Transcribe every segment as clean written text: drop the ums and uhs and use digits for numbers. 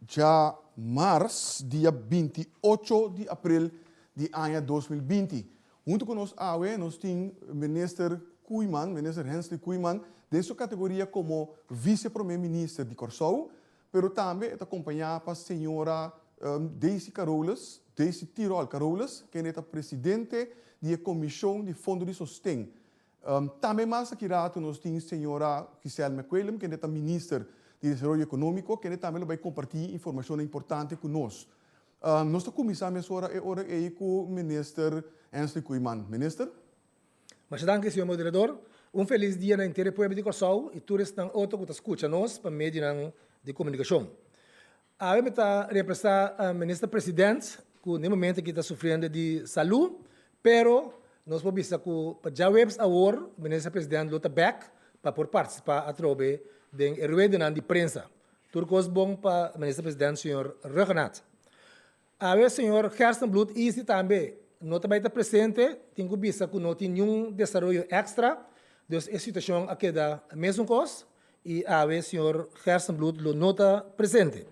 Djamars, dia 28 di april di aña 2020. Huntu ku nos awe, nos tin minister Koeiman, minister Hensley Koeiman, den su kategoria komo vice-prome minister di Kòrsou, pero tambe ta kompañá pa señora Daisy Carolus, Daisy Tirol Carolus, kende ta presidente di e Komishon di Fondo di Sosten. Tambe mas aki ratu nos tin señora Giselle McQuillam, kende ta minister di Desaroyo Ekonómiko, kende tambe lo bai kompartí informashon importante ku nos. Nos ta kuminsá mesora e ora ei ku minister Hensley Koeiman. Minister? Masha danki, señor moderador. Un felis dia na henter e pueblo di Kòrsou i tur esnan otro ku ta skucha nos pa medionan di komunikashon. Awe mi ta reemplasa minister president ku na e momento aki ta sufriendo di salu, pero nos por bisa ku pa djaweps awor minister president lo ta bek pa por partisipá atrobe den e ruedanan di prensa. Tur kos bon pa minister president señor Rhuggenaath. Awe señor Gerstenbluth Easy tambe no ta bai ta presente, tin ku bisa ku no tin niun desaroyo èkstra, dus e situashon a keda mesun kos i awe señor Gerstenbluth lo no ta presente.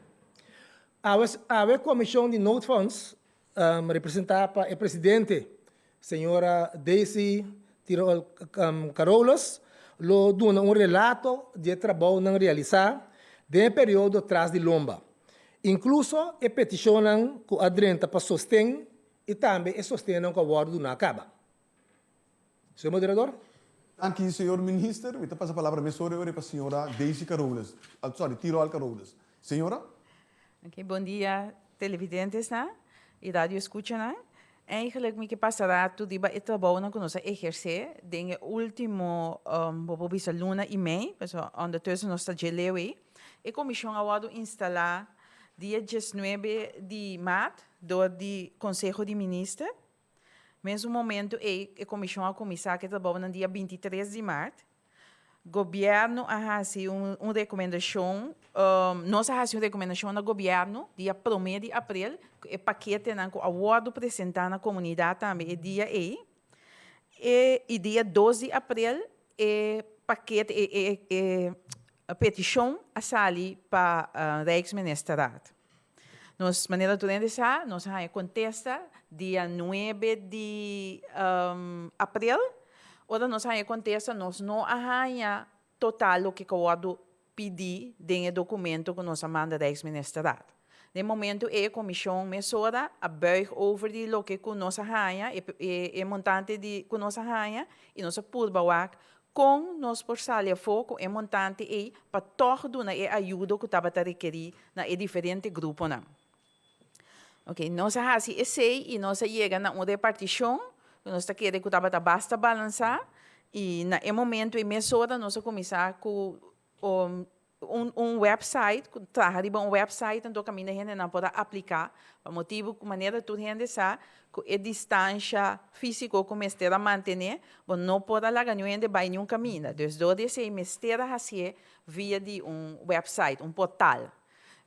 Awe awe komishon di noodfonds representá pa e presidente señora Daisy Tirol Carolus lo duna un relato di e trabounan realisá den e periodo tras di lomba, inkluso e petishonnan ku a drenta pa sosten i tambe e sostennan ku a wòrdu duná kaba. Señor moderador. Danki, señor minister. Mi ta pasa palabra mesora e ora pa señora Daisy Carolus, sorry, Tirol Carolus. Señora. Ok, bon dia televidentesnan i radioescuchanan. Eigenlijk mi ke pasa ratu riba e trabounan ku nos a ehersé den e último, bo por bisa luna i mei, pasobra ondertussen nos ta dje leu ei. E komishon a wòrdu instalá dia 19 di maart dor di Konseho di Minister. Mesun momento ei e komishon a kuminsá ku e trabounan dia 23 di maart. Gobièrnu a hasi un rekomendashon, nos a hasi un rekomendashon na gobièrnu dia promé di aprel ku e paketenan ku a wòrdu presentá na komunidat tambe e dia ei. E i dia 2 di aprel e pakete e petishon a sali pa Rijksministerraad. Nos manera tur hende sa, nos a haña kontesta dia 9 di aprel. Ora nos haña kontesta, nos no a haña total loke ku a wòrdu pidí den e dokumento ku nos a manda Rijksministerraad. Den momento ei e komishon mesora a buig over di loke ku nos a haña, e montante di ku nos a haña, i nos a purba wak kon nos por sali afó ku e montante ei pa tòg duna e ayudo ku tabata rekerí na e diferente gruponan. Oké, nos a hasi esei i nos a yega na un repartishon ku nos ta kere ku tabata basta balansá i na e momento ei mesora nos a kuminsá ku un website, ku traha riba un website anto kaminda hendenan por a apliká pa motibu ku manera tur hende sa ku e distansha físiko ku mester a mantené, bo no por a laga niun hende bai niun kaminda. Dus dor di esei mester a hasié via di un website, un portal.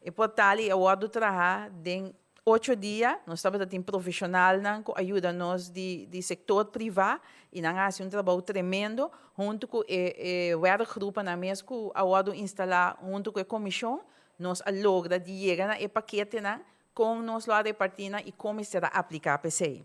E portal ei a wòrdu traha den 8 dia. Nos tabata tin profeshonalnan ku a yuda nos di sektor privá i nan a hasi un trabou tremendo huntu ku e werkgroepennan mes ku a wòrdu instalá huntu ku e komishon. Nos a logra di yega na e paketenan, kon nos lo a repartí nan i kon mester a apliká pa esei.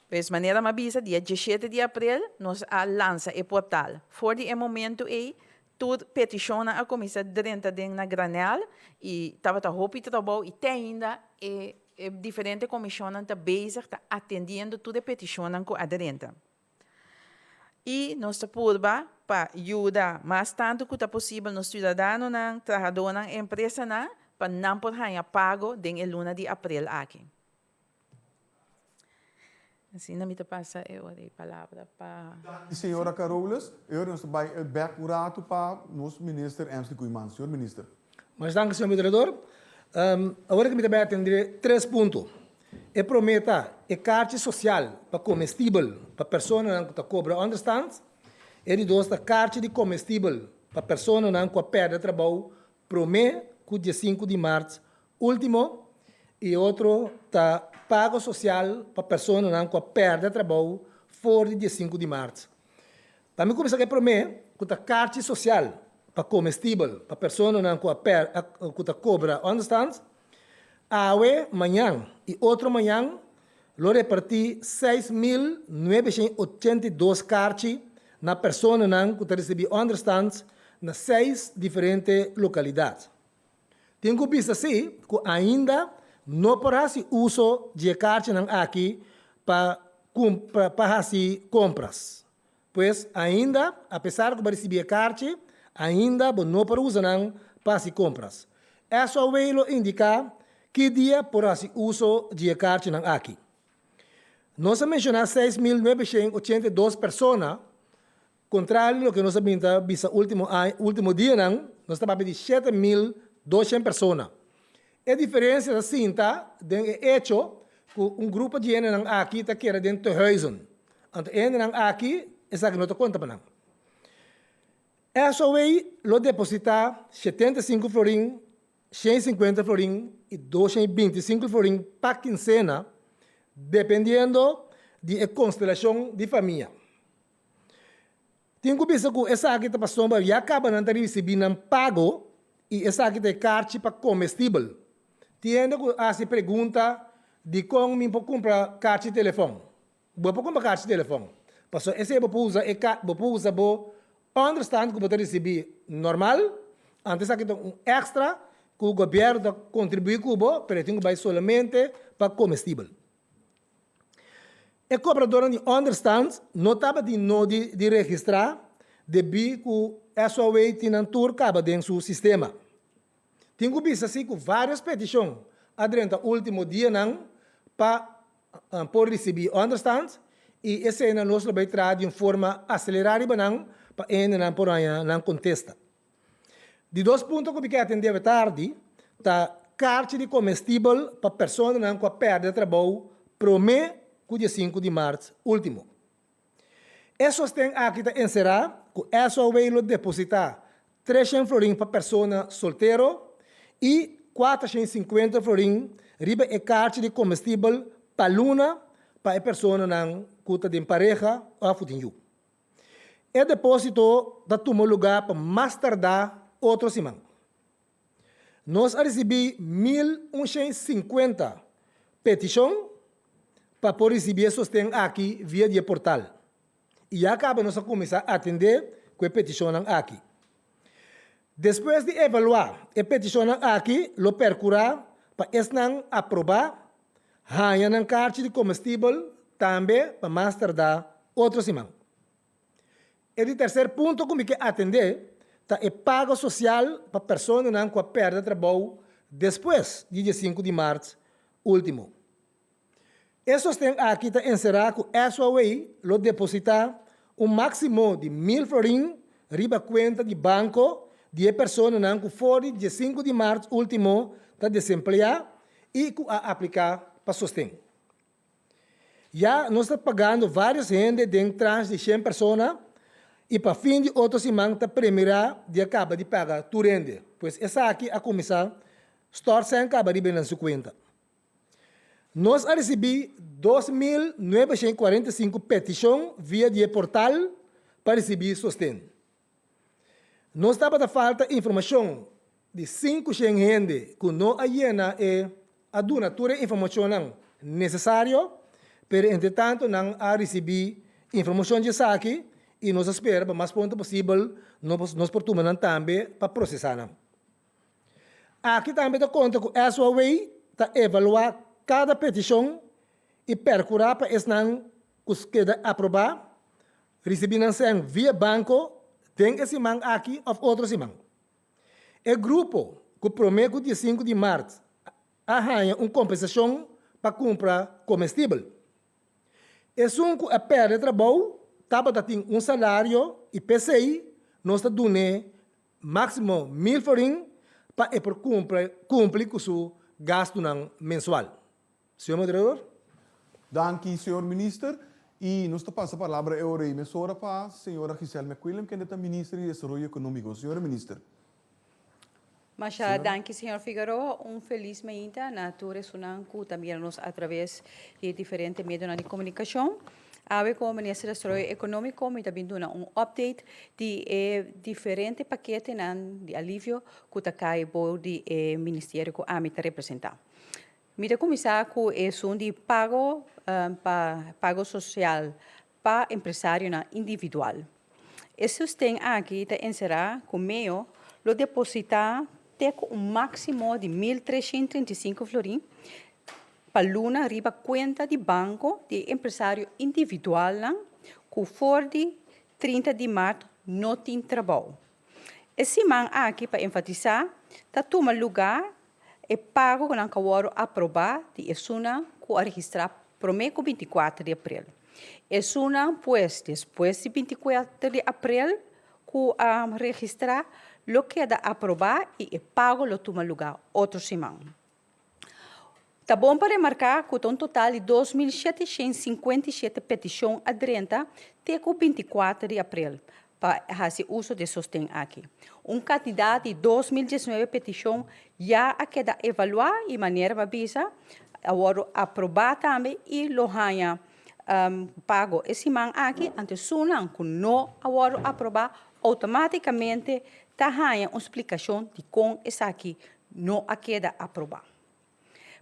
Pues manera mi a bisa, dia 17 di aprel nos a lansa e portal. For di e momento ei, tur petishonnan a kuminsá drenta den na granel i tabata hopi trabou i te ainda e diferente komishonnan ta bezig ta atendiendo tur e petishonnan ku a drenta. I nos ta purba pa yuda mas tantu ku ta posibel nos siudadanonan, trahadónan, empresanan pa nan por haña pago den e luna di aprel aki. Asina mi ta pasa e ora e palabra pa. Señora Carolus, e ora nos ta bai bèk un ratu pa nos minister Emsley Koeiman. Señor minister. Mas danki, señor moderador. Awor ku mi ta bai atendé tres punto. E promé ta e karchi sosial pa komestibel pa personanan ku ta kobra ònderstand. E di dos ta karchi di komestibel pa personanan ku a pèrdè trabou promé ku 15 di mart último. I e otro ta pago sosial pa personanan ku a pèrdè trabou for di 15 di mart. Pa mi kuminsá ku e promé, ku ta karchi sosial. pa komestibel pa personanan ku a per ku ta kobra ònderstand, awe, mañan i otro mañan lo repartí 6982 karchi na personanan ku ta risibí ònderstand na seis diferente lokalidat. Tin ku bisa sí ku ainda no por hasi uso di e karchinan aki pa kumpra pa hasi kompras. Pues, ainda, apesar ku bo a risibí e karchi, ainda bo no por usa nan pa hasi kompras. SOW lo indiká ki dia por hasi uso di e karchinan aki. Nos a menshoná 6982 persona, kontrario di loke nos a bin ta bisa último aña, último dianan, nos ta papia di 7200 persona. E diferensia ta sinta den e echo ku un grupo di hendenan aki ta keda den tehuizen. Anto e hendenan aki esaki no ta konta pa nan. SOW lo depositá 75 florin, 150 florin i 225 florin pa kinsena, dependiendo di e konstelashon di famia. Tin ku bisa ku esaki ta pasobra ya kaba nan ta risibí nan pago i esaki ta e karchi pa komestibel. Tin hende ku hasi pregunta dikon mi por kumpra karchi telefòn. Bo por kumpra karchi telefòn pasobra esei bo por usa e bo por usa bo ònderstand ku bo ta risibí normal, anto esaki ta un èkstra ku gobièrnu ta kontribuí ku bo pero e tin ku bai solamente pa komestibel. E kobradornan di ònderstand no tabatin nodi di registrá debí ku SOW tin nan tur kaba den su sistema. Tin ku bisa si ku vários petishon a drenta último dianan pa por risibí ònderstand i eseinan nos lo bai traha di un forma aselerá riba nan pa e hendenan por haña nan kontesta. Di dos punto ku mi ke atendé awe tardi ta karchi di komestibel pa personanan ku a pèrdè trabou promé ku dia 5 di mart último. E sosten aki ta enserá ku SOW lo depositá 300 florin pa persona soltero i 450 florin riba e karchi di komestibel pa luna pa e personanan ku ta den pareha òf ku tin yu. E depósito ta tuma lugá pa mas tardá otro siman. Nos a risibí 1150 petishon pa por risibí e sosten aki via di e portal i ya kaba nos a kuminsá atendé ku e petishonnan aki. Despues di evaluá e petishonnan aki lo perkurá pa esnan aprobá haña nan karchi di komestibel tambe pa mas tardá otro siman. E di terser punto ku mi ke atendé ta e pago sosial pa personanan ku a pèrdè trabou despues di dia 5 di mart último. E sosten aki ta enserá ku SOW lo depositá un máksimo di 1000 florin riba kuenta di banko di e personanan ku for di dia 5 di mart último ta desempleá i ku a apliká pa sosten. Ya nos ta pagando vários hende den tranche di shen persona i pa fin di otro siman ta premirá di a kaba di paga tur hende. Pues esaki a kuminsá stòrt sèn kaba riba nan su kuenta. Nos a risibí 2945 petishon via di e portal pa risibí sosten. Nos tabata falta informashon di 500 hende ku no a yena e a duna tur e informashonnan nesesario, pero entretanto nan a risibí informashon di esaki i nos a spera pa mas pronto posibel nos por tuma nan tambe pa prosesá nan. Aki tambe ta konta ku SOW ta evaluá kada petishon i perkurá pa esnan ku keda aprobá risibí nan sèn via banko den e siman aki òf otro siman. E grupo ku promé ku dia 5 di mart a haña un kompensashon pa kumpra komestibel. Esun ku a pèrdè trabou tabata tin un salario i p'esei nos ta dun'é máksimo 1000 florin pa e por kumpli ku su gastunan mensual. Señor moderador. Danki, señor minister. I nos ta pasa palabra e ora ei mesora pa señora Giselle McQuillan, kende ta minister di Desaroyo Ekonómiko. Señora minister. Masha danki, señor Figueroa. Un felis mainta na tur esunnan ku ta mira nos atraves di e diferente medionan di komunikashon. Awe komo Minister di Desaroyo Ekonómiko mi ta bin duna un update di e diferente paketenan di alivio ku ta kai bou di e ministerio ku ami ta representá. Mi ta kuminsá ku esun di pago pa pago sosial pa empresarionan individual. E sosten aki ta enserá ku meo lo depositá te ku un máksimo di 1335 florin pa luna riba kuenta di banko di e empresario individualnan ku for di 30 di mart no tin trabou. E siman aki pa enfatisá ta tuma lugá e pago ku nan ka wòrdu aprobá di esunnan ku a registrá promé ku 24 di aprel. Esunnan pues despues di 24 di aprel ku a registrá lo keda aprobá i e pago lo tuma lugá otro siman. Ta bon pa remarká ku ta un total di 2757 petishon a drenta te ku 24 di aprel pa hasi uso di e sosten aki. Un kantidat di 2019 petishon ya a keda evaluá i manera pa bisa a wòrdu aprobá tambe i lo haña pago e siman aki. Anto esunnan ku no a wòrdu aprobá outomátikamente ta haña un splikashon dikon esaki no a keda aprobá.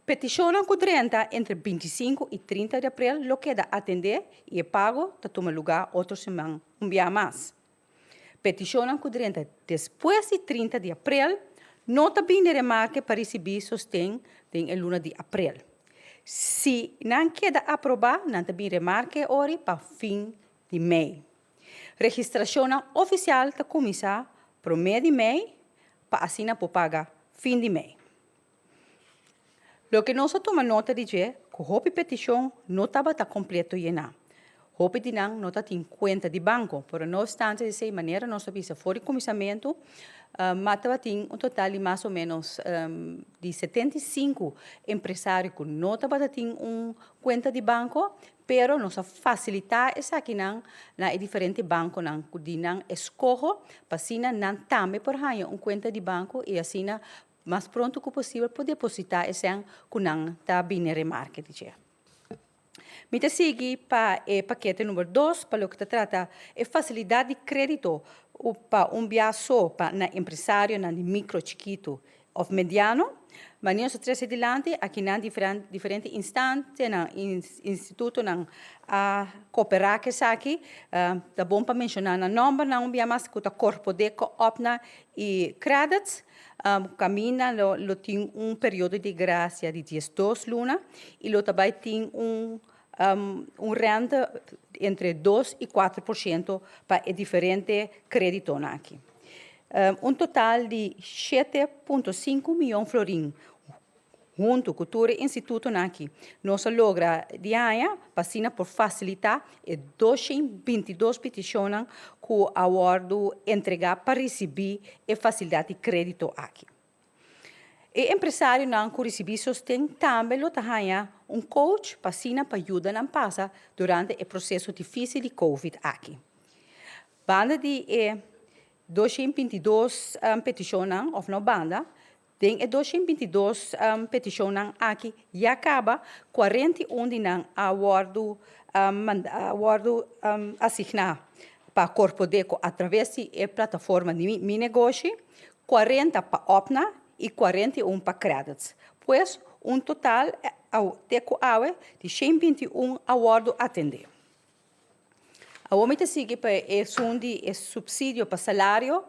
Petishonnan ku drenta entre 25 i 30 di aprel lo keda atendé i e pago ta tuma lugá otro siman un bia mas. Petishonnan ku drenta despues di 30 di aprel no ta bini remarke pa risibí sosten den e luna di aprel. Si nan keda aprobá, nan ta bin remarke ori pa fin di mei. Registrashonnan ofisial ta kuminsá promé di mei pa asina por paga fin di mei. Loke nos a tuma nota di dje ku hopi petishon no tabata kompleto yená. Hopi di nan no ta tin kuenta di banko, pero no opstante esei manera nos a bisa for di kuminsamentu, ma tabatin un total di mas o ménos di 75 empresario ku no tabata tin un kuenta di banko, pero nos a fasilitá esakinan na e diferente bankonan ku di nan eskoho pa asina nan tambe por haña un kuenta di banko i asina mas pronto ku posibel por depositá e sèn ku nan ta bini remarke di dje. Mi ta sigui pa e pakete number 2 pa loke ta trata e fasilidat di krédito pa un bia so pa na empresarionan di mikro, chikitu òf mediano. Manera nos ta trese dilanti akinan diferente instantenan, institutonan a koperá ku esaki. Ta bon pa menshoná nan nòmbernan un bia mas ku ta Korpodeko, Opna i Credits. Kaminda lo tin un periodo di grasia di 12 luna i lo ta bai tin un un rente entre 2 i 4% pa e diferente kréditonan aki. Un total di 7,5 mion florin huntu ku tur e institutonan aki nos a logra di haña pa asina por fasilitá e 222 petishonnan ku a wòrdu entregá pa risibí e fasilidat di krédito aki. E empresarionan ku risibí sosten tambe lo ta haña un coach pa asina pa yuda nan pasa durante e proseso difísil di covid aki. Banda di e 222 petishonnan òf no banda, den e 222 petishonnan aki ya kaba 41 di nan a wòrdu a wòrdu asigná pa Korpodeko atraves di e plataforma di Mi Negoshi, 40 pa Opna i 41 pa Credits. Pues un total te ku awe di 121 a wòrdu atendé. Awor mi ta sigui pa esun di e supsidio pa salario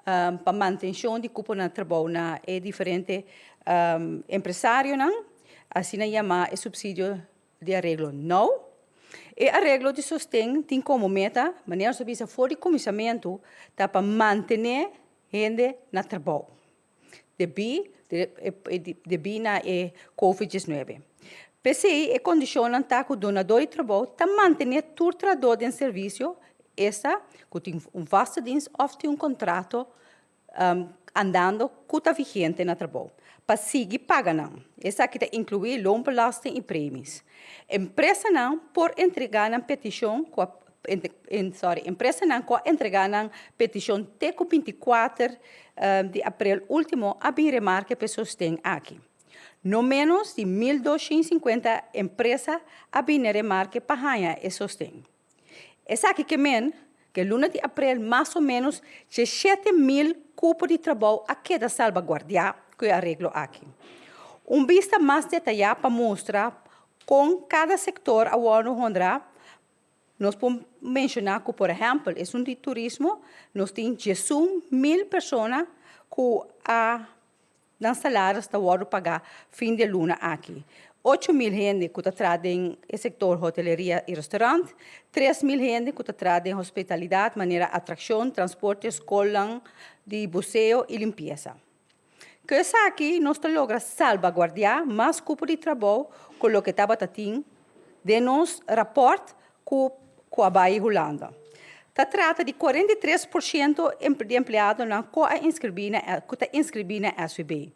pa mantenshon di kuponan di trabou na e diferente empresarionan, asina yamá e supsidio di areglo nou. E areglo di sosten tin komo meta, manera nos a bisa for di kuminsamentu, ta pa mantené hende na trabou debí debí na e covid 19. P'esei e kondishonnan ta ku donadó di trabou ta mantené tur trahadó den servisio, esta ku tin un vaste dienst òf tin un kontrato andando ku ta vigente na trabou, pa sigui paga nan. Esaki ta inkluí loonbelasting i premies. Empresanan por entregá nan petishon ku a sorry, empresanan ku a entregá nan petishon te ku 24 di aprel último a bin remarke pa e sosten aki. No ménos di 1250 empresa a bini remarke pa haña e sosten. Esaki ke men ku luna di aprel mas o ménos 7000 kupo di trabou a keda salvaguardiá ku e areglo aki. Un bista mas detayá pa mustra kon kada sektor a wòrdu honrá, nos por menshoná ku, por ehèmpel, esun di turismo, nos tin 11.000 persona ku a nan salario ta wòrdu pagá fin di luna aki. 8.000 hende ku ta traha den sektor hoteleria i restorant, 3.000 hende ku ta traha den hospitalidat, manera atrakshon, transporte, skol di buseo i limpiesa. Ku esaki nos ta logra salvaguardiá mas kupo di trabou ku loke tabata tin den nos rapòrt ku a bai Hulanda. Ta trata di 43% di empleadonan ku a inskribí na ku ta inskribí na SVB.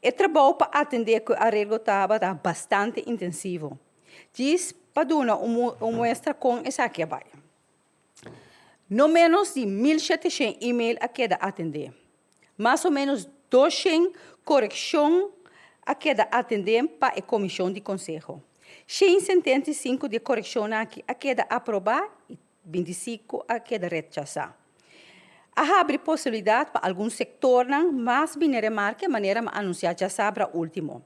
E trabou pa atendé ku areglo tabata bastante intensivo. Djis pa duna un muestra kon esaki a bai. No ménos di 1700 e-mail a keda atendé. Mas o ménos 200 korekshon a keda atendé pa e komishon di konseho. 175 di korekshon aki a keda aprobá i 25 a keda rechasá. A habri posibilidat pa algun sektornan mas bini remarke manera m'a anunsiá djasabra último.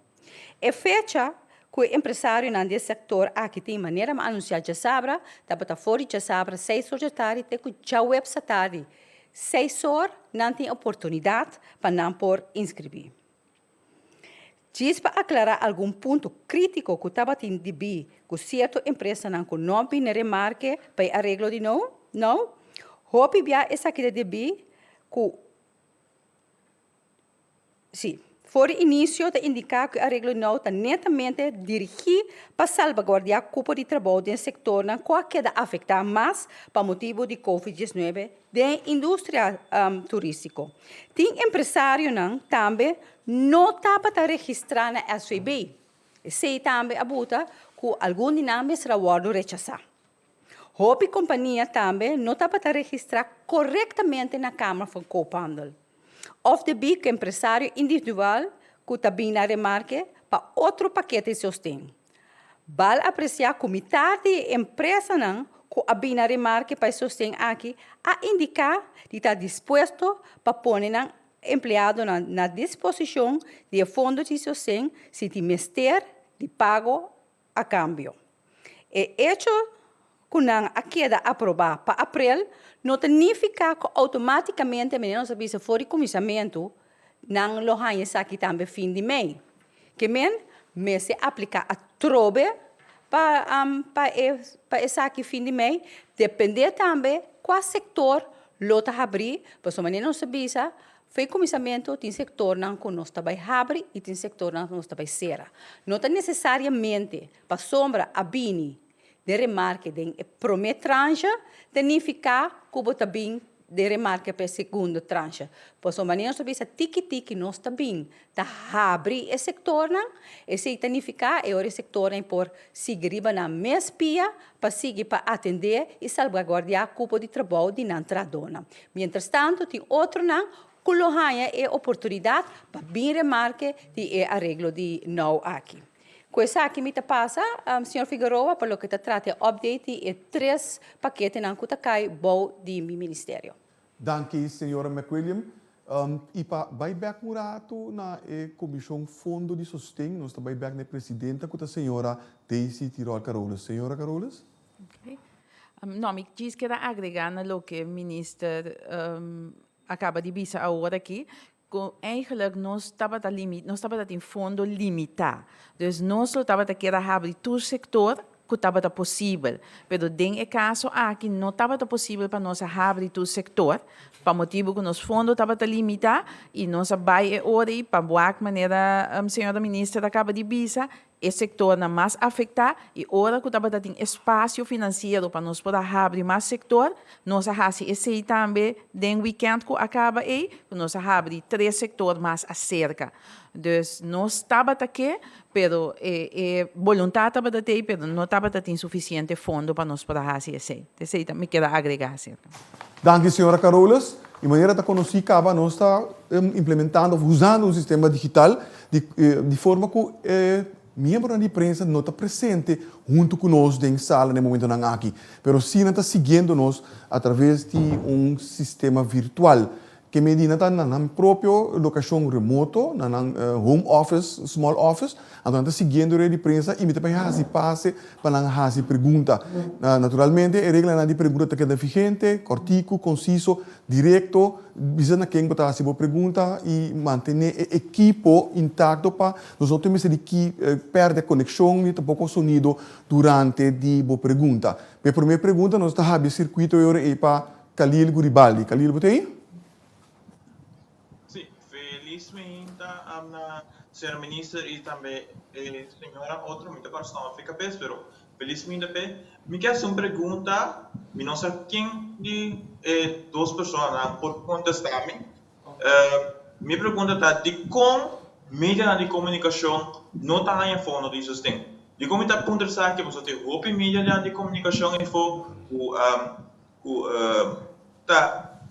E fecha ku e empresarionan di e sektor aki tin manera m'a anunsiá djasabra tabata for di djasabra 6 or djatardi te ku djaweps atardi 6 or nan tin oportunidat pa nan por inskribí. Djis pa aklará algun punto krítiko ku tabatin debí ku sierto empresanan ku no bini remarke pa e areglo di nou, nou, hopi bia esaki ta debí ku Sí. For di inisio ta indiká ku e areglo nou ta netamente dirigí pa salbaguardiá kupo di trabou den sektornan ku a keda afektá mas pa motibu di Covid 19 den industria turístiko. Tin empresarionan tambe no tabata registrá na SVB. Esei tambe a buta ku algun di nan mester a wòrdu rechasá. Hopi kompania tambe no tabata registrá korektamente na Kamer van Koophandel. Òf debí ku empresario individual ku ta bin na remarke pa otro pakete di sosten. Bal apresiá ku mitar di e empresanan ku a bin na remarke pa e sosten aki a indiká di ta dispuesto pa pone nan empleadonan na disposishon di e fondo di sosten si tin mester di pago a kambio. E echo ku nan a keda aprobá pa aprel no ta nifiká ku outomátikamente, manera nos a bisa for di kuminsamentu, nan lo haña esaki tambe fin di mei. Ke men mester apliká atrobe pa pa e pa esaki fin di mei, dependé tambe kua sektor lo ta habrí, pasobra manera nos a bisa Fo'i kuminsamentu tin sektornan ku nos ta bai habri i tin sektornan ku nos ta bai sera. No ta nesesariamente pasobra a bini den remarke den e promé tranche ta nifiká ku bo ta bin den remarke pa e segundo tranche. Pasobra manera nos ta bisa tiki tiki nos ta bin ta habri e sektornan, esei ta nifiká e ora e sektornan por sigui riba nan mes pia pa sigui pa atendé i salbaguardiá kupo di trabou di nan trahadónan. Mientrastantu tin otronan ku lo haña e oportunidat pa bin remarke di e areglo di nou aki. Ku esaki mi ta pasa, señor Figueroa, pa loke ta trata e update di e tres paketenan ku ta kai bou di mi ministerio. Danki, señora McWilliam. I pa bai bek un ratu na e Komishon Fondo di Sosten, nos ta bai bek na e presidenta ku ta señora Daisy Tirol Carolus. Señora Carolus? Okay. No, mi djis kier a agregá na loke minister a kaba di bisa awor aki, ku eigenlijk nos tabata limi, nos tabata tin fondo limitá. Dus nos lo tabata kier a habri tur sektor ku tabata posibel. Pero den e kaso aki no tabata posibel pa nos a habri tur sektor, pa motibu ku nos fondo tabata limitá i nos a bai e ora ei pa wak manera señora minister a kaba di bisa. E sektornan mas afektá i ora ku tabata tin espasio finansiero pa nos por a habri mas sektor, nos a hasi esei tambe den wikènt ku a kaba ei, ku nos a habri tres sektor mas aserka. Dus nos tabata ke, pero e e boluntat tabata t'ei, pero no tabata tin sufisiente fondo pa nos por a hasi esei. Esei ta mi keda agregá aserka. Danki señora Carolus. Di manera ta konosí kaba nos ta implementando òf usando un sistema digital di di forma ku e miembronan di prensa no ta presente huntu ku nos den sala na e momentonan aki, pero sí nan ta siguiendo nos a traves di un sistema virtual. Ke medida ta na nan propio lokashon remoto, na nan home office, small office, anto nan ta siguiendo red di prensa i mi ta bai hasi pase pa nan hasi pregunta. Naturalmente e reglanan di pregunta ta keda vigente, kòrtiku, konsiso, direkto, bisa na ken bo ta hasi bo pregunta i mantené e ekipo intakto pa nos no tin mester di ki pèrdè konekshon ni tampoko sonido durante di bo pregunta. Pa e promé pregunta nos ta habri e sirkuito e ora ei pa Khalil Guribaldi. Khalil, bo ta ei? Sí, felis meinta na señor minister y tambe e señora otro, mi ta kòrda su nomber fi kabes, pero felis meinta p'e. Mi ke hasi un pregunta, mi no sa ken di e dos personanan por kontestá mi. Mi pregunta ta dikon medianan di komunikashon no ta haña fondo di sosten? Dikon mi ta puntra esaki? Pasobra tin hopi medianan di komunikashon efo ku ku ta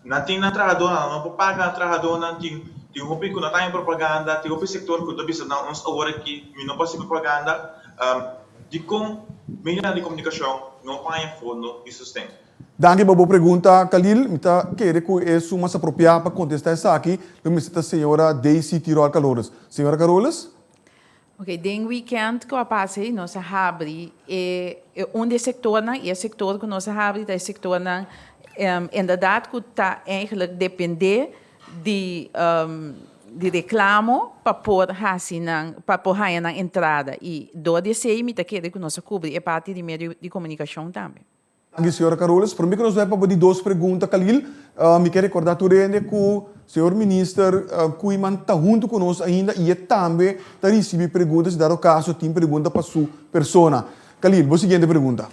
nan tin nan trahadónan, nan no por paga nan trahadónan, tin tin hopi ku no ta haña propaganda, tin hopi sektor ku ta bisa nan ons awor aki mi no por hasi propaganda, dikon medionan di komunikashon no por haña fondo di sosten? Danki pa bo pregunta, Khalil. Mi ta kere ku e suma mas apropiá pa kontestá esaki lo mester ta señora Daisy Tirol Carolus. Señora Carolus? Ok, den weekend ku a pasa ei nos a habri e un di e sektornan i e sektor ku nos a habri ta e sektornan inderdaad ku ta eigenlijk depende di di reklamo pa por hasi nan pa por haña nan entrada i dor di esei mi ta kere ku nos a kubri e parti di medio di komunikashon tambe. Danki señora Carolus. Prome ku nos bai pa bo di dos pregunta Khalil, mi ke rekorda tur hende ku señor minister Koeiman ta huntu ku nos ainda i e tambe ta risibi pregunta si dado kaso tin pregunta pa su persona. Khalil, bo siguiente pregunta.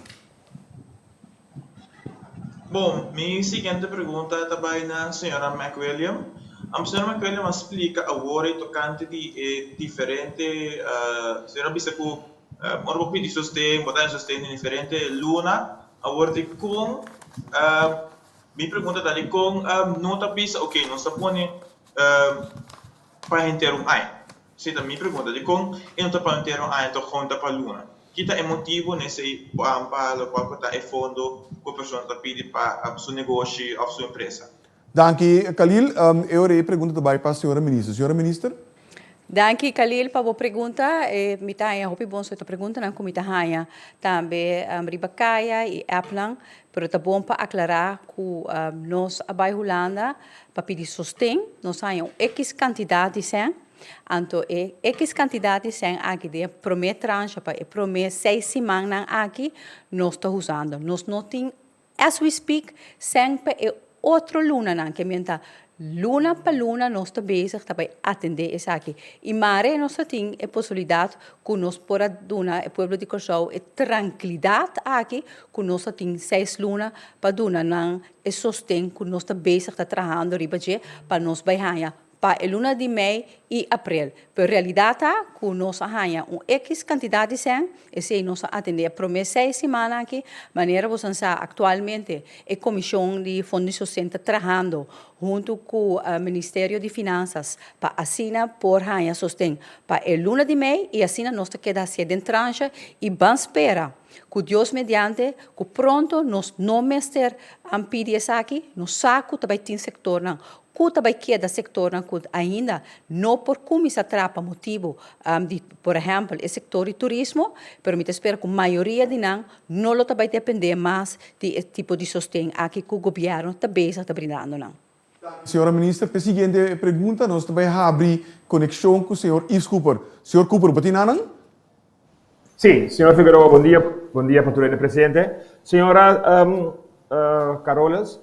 Bon, mi siguiente pregunta ta bai na señora McWilliam. Señora McWilliam a splika awor e tokante di e diferente, señora a bisa ku Ora bo pidi sosten, bo ta haña sosten den diferente luna. Awor dikon, mi pregunta ta dikon no ta bisa ok nos ta pone pa henter un aña? Esei ta mi pregunta, dikon e no ta pa henter un aña tok gewoon ta pa luna? Ki ta e motibu n'esei pa lokual ku ta e fondo ku e persona ta pidi pa su negoshi òf su empresa? Danki Khalil. E ora e pregunta ta bai pa señora minister. Señora minister? Danki Khalil pa bo pregunta. Mi ta haña hopi bon soort preguntanan ku mi ta haña tambe riba kaya i appnan, pero ta bon pa aklará ku nos a bai Hulanda pa pidi sosten. Nos haña un ekis kantidat di sèn, anto e ekis kantidat di sèn aki den e promé transha pa e promé seis simannan aki nos ta usando. Nos no tin As we speak, sèn pa e otro lunanan, ke men ta luna pa luna nos ta bezig ta bai atendé esaki. I mare nos ta tin e posibilidat ku nos por a duna e pueblo di Kòrsou e trankilidat aki ku nos ta tin seis luna pa duna nan e sosten ku nos ta bezig ta trahando riba dje pa nos bai haña pa e luna di mei i aprel. Pero realidat ta ku nos a haña un ekis kantidat di sèn, esei nos a atendé e promé seis simannan aki. Manera bo san sa aktualmente e komishon di Fondo di Sosten ta trahando huntu ku Ministerio di Finansas pa asina por haña sosten pa e luna di mei i asina nos ta keda hasié den transha i ban spera ku Dios mediante ku pronto nos no mester pidi esaki, nos sa ku ta bai tin sektornan Ku ta bai keda sektornan ku ainda no por kuminsá traha pa motibu di, por ehèmpel, e sektor di turismo, pero mi ta spera ku mayoria di nan no lo ta bai dependé mas di e tipo di sosten aki ku gobièrnu ta bezig ta brindando nan. Señora Minister, p'e siguiente pregunta nos ta bai habri konekshon ku señor Yves Cooper. Señor Cooper, bo tin nan? Sí, señor Figueroa, bon dia. Bon dia pa tur hende presente. Señora Carolus,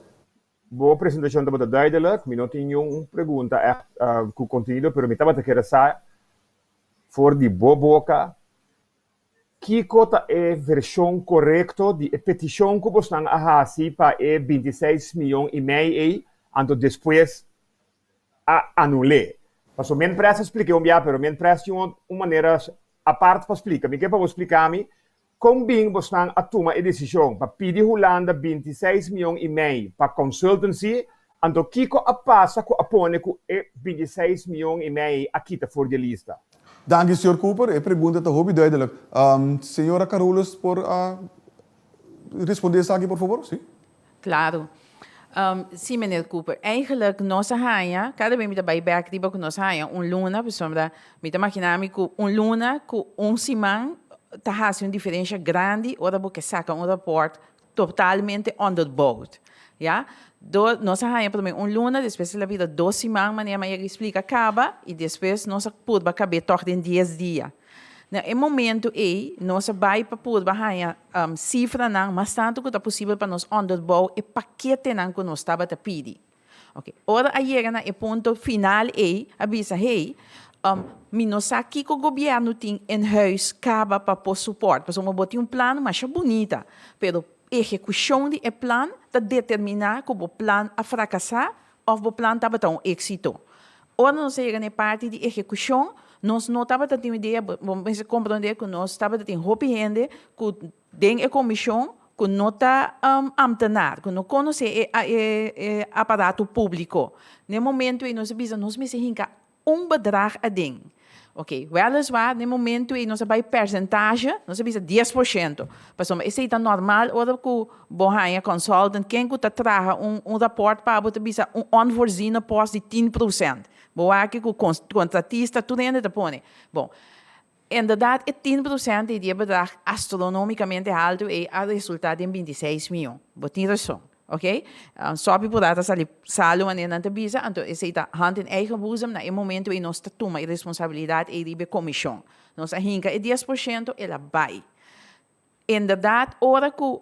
Bo presentacion tabata duidelijk. Mi no tin niun pregunta echt cu contenido, pero mi tabata kere sa for di bo boca. Kiko ta e vershon korekto di e petishon ku bosnan a hasi pa e 26 mion i mei ei, anto despues a anul'é? Paso men pres a splik'é un bia, pero men pres tin un manera apart pa splika. Mi ke pa bo splika mi kon bin bosnan a tuma e desishon pa pidi Hulanda 26 mion i mei pa consultancy, anto kiko a pasa ku a pone ku e 26 mion i mei a kita for di e lista? Danki, señor Cooper. E pregunta ta hopi duidelijk. Señora Carolus por a respondé esaki, por fabor? Sí. Claro. Sí, meneer Cooper. Eigenlijk nos a haña, kada bes mi ta bai bek riba ku nos a haña un luna, pasobra mi ta imaginá mi ku un luna ku un siman ta hasi un diferensha grandi ora bo ke saka un rapòrt totalmente onderbouwd. Ya? Do, nos a haña promé un luna, despues el a bira 2 siman, manera mi a yega splika kaba, i despues nos a purba kab'é tòg den 10 dia. Na e momento ei, nos a bai pa purba haña sifranan mas tantu ku ta posibel pa nos onderbouw e paketenan ku nos tabata pidi. Ok, ora a yega na e punto final ei, a bisa, hey, mi no sa kiko gobièrnu tin in huis kaba pa por support, pasobra bo tin un plan masha bunita, pero ehekushon di e plan ta determiná ku bo plan a frakasá òf bo plan tabata un éksito. Ora nos a yega na e parti di ehekushon, nos no tabata tin un idea, bo mester komprondé ku nos tabata tin hopi hende ku den e komishon ku no ta ambtenaar, ku no konosé e aparato públiko. Na e momento ei nos a bisa nos mester hinka un bedrag aden. Oké, wèliswaar na e momento ei nos a bai pèrsentahe, nos a bisa 10%. Pasobra esei ta normal ora ku bo haña consultant, ken ku ta traha un rapòrt pa bo ta bisa un onvoorziene post di 10%. Bo wak ku kontratista tur hende ta pone. Bon, Inderdaad, e 10% ei di e bedrag astronomicamente haltu ei a resulta den 26 mion. Bo tin rason, ok? Sopi por a sali salu wanneer nan ta bisa, anto esei ta hand in eigen boezem, na e momento ei nos ta tuma e responsabilidad ei riba e comision. Nos a hinca e 10%, el a bai. Inderdaad, ora ku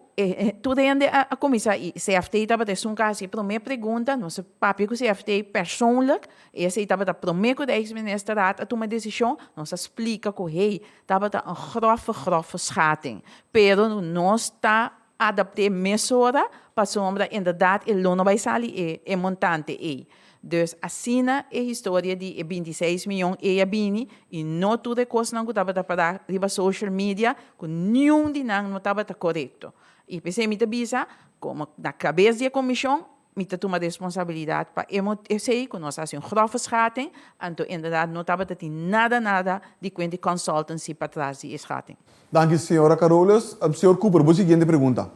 tur hende a kuminsá i CFT tabata esun ku a hasi e promé pregunta, nos a papia ku CFT persoonlijk, esei tabata promé ku de ex-ministerraad a tuma desishon, nos a splika ku hey, tabata un grove, grove schatting, pero nos ta adapt'é mesora pasobra inderdaad e lo no bai sali e montante ei. Dus asina e historia di e 26 miyon ei a bini i no tur e kosnan ku tabata pará riba social media ku niun di nan no tabata korekto. I p'esei mi ta bisa, komo na kabes di e komishon, mi ta tuma responsabilidat pa e esei ku nos a hasi un grove schatting, anto inderdat no tabata tin nada nada di kuent di consultancy patras di e schatting. Danki señora Carolus. Señor Cooper, bo siguiente pregunta.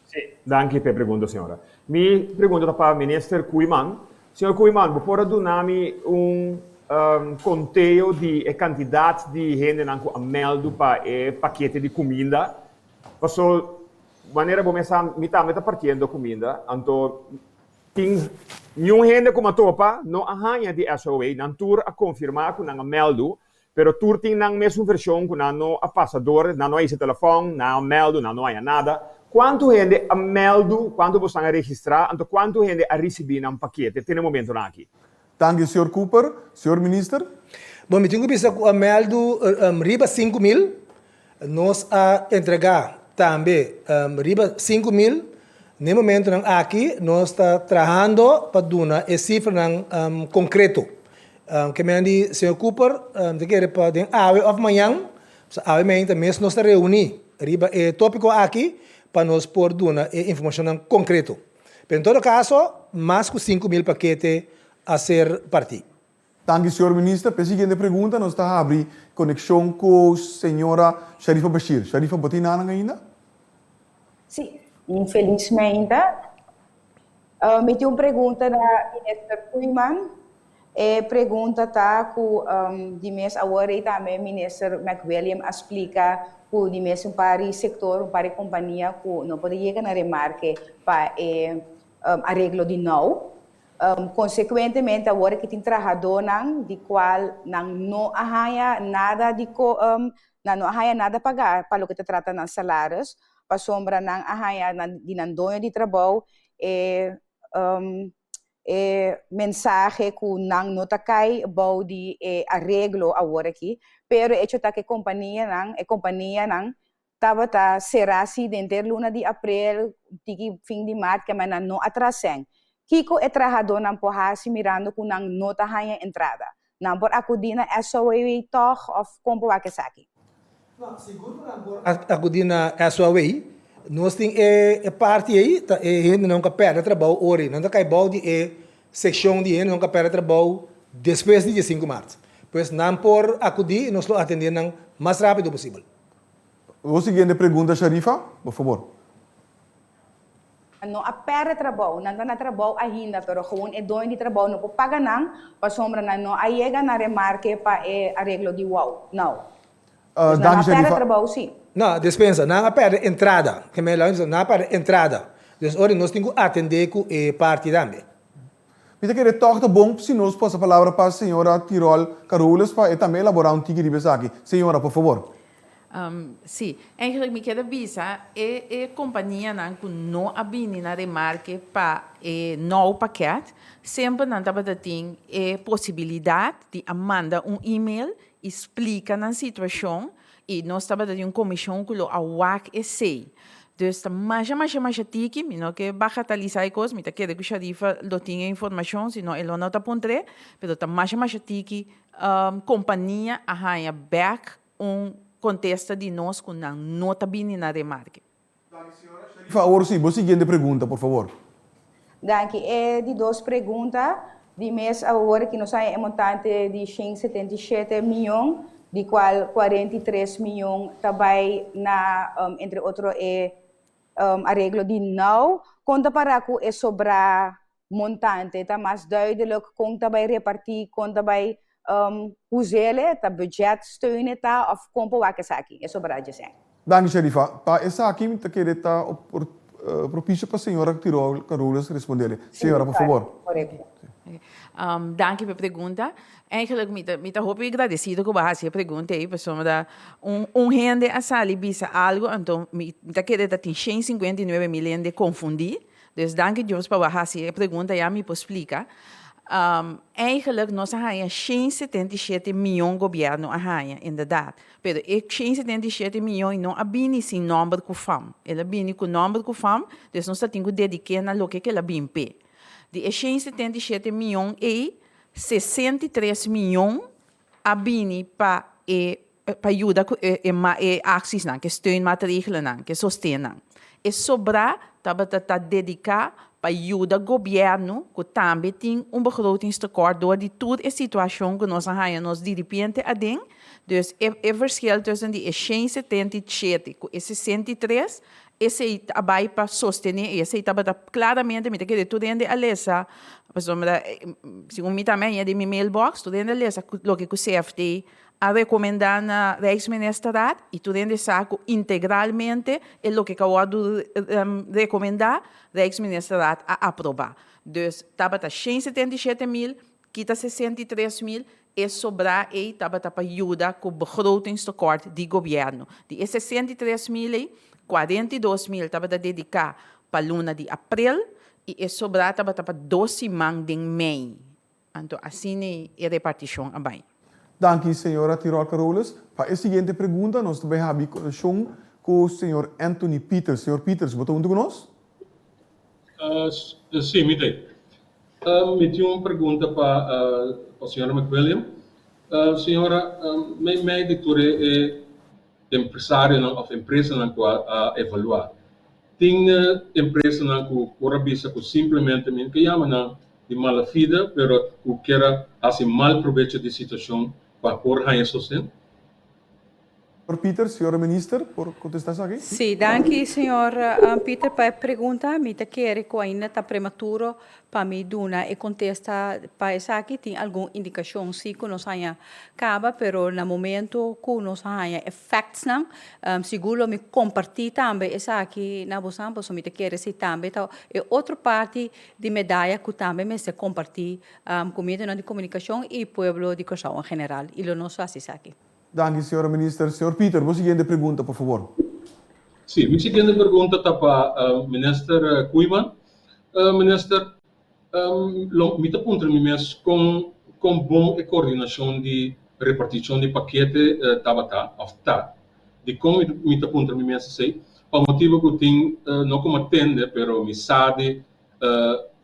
Sí, danki p'e pregunta, señora. Mi pregunta ta pa Minister Koeiman. Señor Koeiman, bo por a duna mi un konteo di e kantidat di hendenan ku a mèldu pa e pakete di kuminda? Paso, manera bo mes sa, mi tambe ta partiendo kuminda, anto tin niun hende ku mi a topa no a haña di SOA. Nan tur a konfirmá ku nan a mèldu, pero tur tin nan mesun vershon ku nan no a pasa dor, nan no a hisa telefòn, nan a mèldu, nan no haña nada. Kuantu hende a mèldu, kuantu bosan a registrá, anto kuantu hende a risibí nan pakete te na e momentunan aki? Danki, señor Cooper. Señor Minister? Bon, mi tin ku bisa ku a mèldu riba 5000. Nos a entregá tambe riba 5000. Na e momentunan aki nos ta trahando pa duna e sifranan konkreto. Ke men di señor Cooper ta kere pa den awe òf mañan, pasobra awe mainta mes nos ta reuní riba e tópiko aki pa nos por duna e informashonnan konkreto. Pero en todo kaso mas ku 5000 pakete a ser partí. Danki, señor Minister. P'e siguiente pregunta nos ta habri konekshon ku señora Sharifa Bashir. Sharifa, bo tin nanan ainda? Sí, infelizmente. Mi tin un pregunta na Minister Koeiman. E pregunta ta ku di mes awor ei tambe Minister McWilliam a splika ku di mes un par di sektor, un par di kompania ku no por yega na remarke pa e areglo di nou. Konsekuentemente awor ki tin trahadónan di kual nan no a haña nada di ko nan no a haña nada pagá pa loke ta trata nan salaris, pasobra nan a haña nan di nan doño di trabou e. e mensahe ku nan no ta kai bou di e areglo awor aki, pero hecho ta ku e kompanianan, e kompanianan tabata será si denter luna di aprel, tiki fin di mart, kema nan no a traha sèn. Kiko e trahadónan por hasi mirando ku nan no ta haña entrada? Nan por akudí na SOAW tòg òf kon por wak esaki? No, sigur ku nan por akudí na SOAW. Nos tin e parti ei, ta e hendenan ku a pèrdè trabou ora ei. Nan ta kai bou di e sekshon di hendenan ku a pèrdè trabou despues di diesinku mart. Pues nan por akudí i nos lo atendé nan mas rápido posibel. Bo siguiente pregunta Sharifa, por favor. Nan no a perde trabou, nan ta na trabou ainda, pero gewoon e doño di trabou no por paga nan pasobra nan no a yega na remarke pa e areglo di wou, nou. Dus nan no a perde trabou si. No, despensa, nan a perde entrada. Ke me laga bisa, nan a perde entrada. Dus ora nos tin ku atende ku e parti tambe. Mi ta kere tòg ta bon si nos pasa palabra pa señora Tirol Carolus pa e tambe elaborá un tiki riba esaki. Señora, por favor. Sí, eigenlijk mi kier a bisa e e kompanianan ku no a bini na remarke pa e nou pakèt, semper nan tabata tin e posibilidat di a manda un email i splika nan situashon i nos tabata tin un komishon ku lo a wak esei. Dus ta masha masha masha tiki, mi no ke bagatalisa e kos, mi ta kere ku Sharifa lo tin e informashon, si no e lo no ta puntr'é, pero ta masha masha tiki kompania a haña bèk un kontesta di nos ku nan no ta bini na remarke. Danki señora Sharifa. Awor si, bo siguiente pregunta, por favor. Danki. E di dos pregunta di mes awor ki nos haña e montante di 177 miyon, di kual 43 miyon ta bai na entre otro e areglo di now. Kon ta para ku e sobrá montante? Ta mas duidelijk kon ta bai repartí, kon ta bai us'é, ta budgetsteun e ta òf kon por wak esaki, e sobrá dje sèn? Danki Sherifa. Pa esaki mi ta kere ta propicio pa señora Tirol Carolus respondele. Señora, por favor. Korekto. Danki pa e pregunta. Eigenlijk mi ta mi ta hopi gradesido ku bo a hasi e pregunta ei pasobra un un hende a sali bisa algu anto mi ta kere ta tin 159 mil hende konfundí. Dus danki Dios pa bo a hasi e pregunta ya mi por splika. Eigenlijk nos a haña 177 mion gobièrnu a haña inderdaad. Pero e 177 mion no a bini sin nòmber ku fam. El a bini ku nòmber ku fam, dus nos ta tin ku dedik'é na loke ku el a bin p'e. Di e 177 mion ei, 63 mion a bini pa e pa yuda ku e e e aksisnan, ku e steunmaatregelennan, ku e sostennan. E sobrá tabata ta dediká pa yuda gobièrnu ku tambe tin un begrotingstekort dor di tur e situashon ku nos a haña nos diripiente aden. Dus e e verschil tussen di e 177 ku e 63, esei a bai pa sostené i esei tabata klaramente, mi ta kere tur hende a lesa, pasobra segun mi tambe a haña den mi mailbox, tur hende a lesa loke ku CFT a rekomendá na Rijksministerraad i tur hende sa ku integralmente e loke ku a wòrdu rekomendá, Rijksministerraad a aprobá. Dus tabata 177 mil, kita 63 mil, e sobrá ei tabata pa yuda ku begrotingstekort di gobièrnu. Di e 63 mil ei, 42 mil tabata dediká pa luna di aprel i e sobrá tabata pa dos siman den mei. Anto asina e repartishon a bai. Danki señora Tirol Carolus. Pa e siguiente pregunta nos ta bai habi konekshon ku señor Anthony Peters. Señor Peters, bo ta huntu ku nos? Sí, mi ta ei. Mi tin un pregunta pa pa señora McWilliam. Señora, mei mei di tur e empresarionan òf empresanan ku a evaluá, tin empresanan ku por a bisa ku simplemente mi no ke yama nan di mala fide, pero ku kier a hasi mal probecho di situashon pa por haña sosten? Señor Peters, señora Minister, por contesta esaki? Sí, danki señor Peter pa e pregunta. Mi ta kere ku ainda ta prematuro pa mi duna e kontesta pa esaki. Tin algun indikashon sí ku nos haña kaba, pero na momento ku nos a haña e factsnan, sigur lo mi kompartí tambe esaki na bosan, pasobra mi ta kere si tambe ta e otro parti di medaya ku tambe mester kompartí ku medionan di komunikashon i pueblo di Kòrsou en general, i lo nos hasi esaki. Danki, señora Minister. Señor Pieter, bo siguiente pregunta, por favor. Sí, mi siguiente pregunta ta pa Minister Koeiman. Minister, Lo mi ta puntra mi mes kon kon bon e koordinashon di repartishon di pakete tabata òf ta. Dikon mi mi ta puntra mi mes esei? Pa motibu ku tin no komo tende pero mi sa di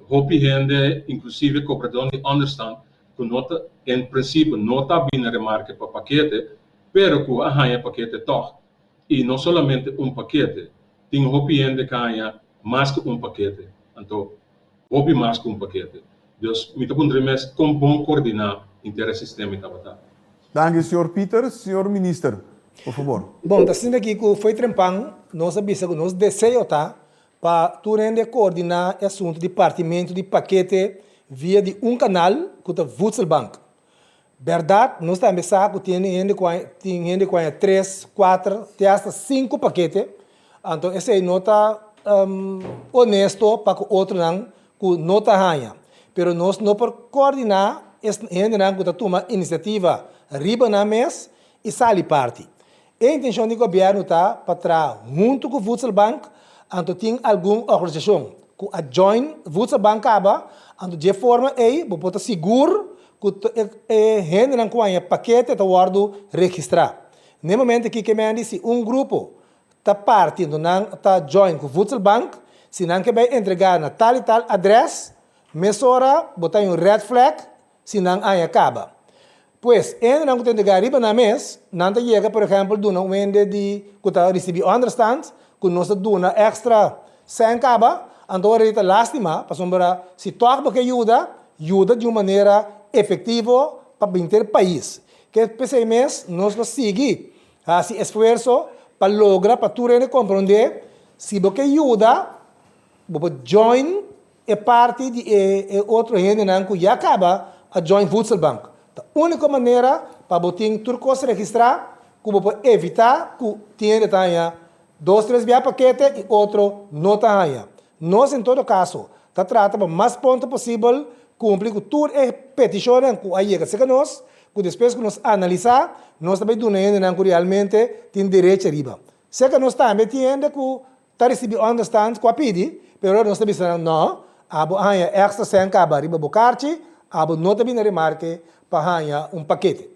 hopi hende inklusive kobradónan di ònderstant ku no ta en prinsipio no ta bini remarke pa pakete pero ku a haña pakete tòg. I no solamente un pakete, tin hopi hende ku a haña mas ku un pakete. Anto hopi mas ku un pakete. Dus mi ta puntra mi mes kon bon koordiná henter e sistema i tabata. Danki señor Pieter. Señor Minister, por fabor. Bon, ta sinti aki ku fo'i trempan nos a bisa ku nos deseo ta pa tur hende koordiná e asuntu di partimentu di pakete via di un kanal ku ta Voedselbank. Bèrdat, nos tambe sa ku tin hende ku tin hende ku haña tres, kuater, te asta sinku pakete, anto esei no ta honesto pa ku otronan ku no ta haña. Pero nos no por koordiná e hendenan ku ta tuma inisiativa riba nan mes i sali parti. E intenshon di gobièrnu ta pa traha huntu ku Voedselbank, anto tin algun organisashon ku a join Voedselbank kaba, anto dje forma ei bo por ta sigur ku e hendenan ku haña pakete ta wòrdu registrá. Na e momento aki ke men di si un grupo ta parti anto nan ta join ku Voedselbank, si nan ke bai entregá na tal i tal adrès, mesora bo ta haña un red flag si nan haña kaba. Pues, e hendenan ku ta entregá riba nan mes, nan ta yega, por ehèmpel, duna un hende di ku ta risibí ònderstant, ku nos ta duna èkstra sèn kaba, anto ora ei ta lástima, pasobra si tòg bo ke yuda, yuda di un manera efektivo pa binter pais. Ke p'esei mes nos lo sigui hasi esfuerso pa logra pa tur hende komprondé, si bo ke yuda, bo por join E parti di e e otro hendenan ku ya kaba a join Voedselbank. Ta úniko manera pa bo tin tur kos registrá ku bo por evitá ku tin hende ta haña dos tres bia pakete i otro no ta haña. Nos en todo kaso ta trata pa mas pronto posibel kumpli ku tur e petishonnan ku a yega serka nos ku despues ku nos analisá nos ta bai duna hendenan ku realmente tin derecho riba. Serka nos tambe tin hende ku Ta ricibi onderstand cu a pidi, pero nos ta bisa nan no, abo a haña extra cen caba riba bo carchi, abo no ta bini remarke pa haña un pakete.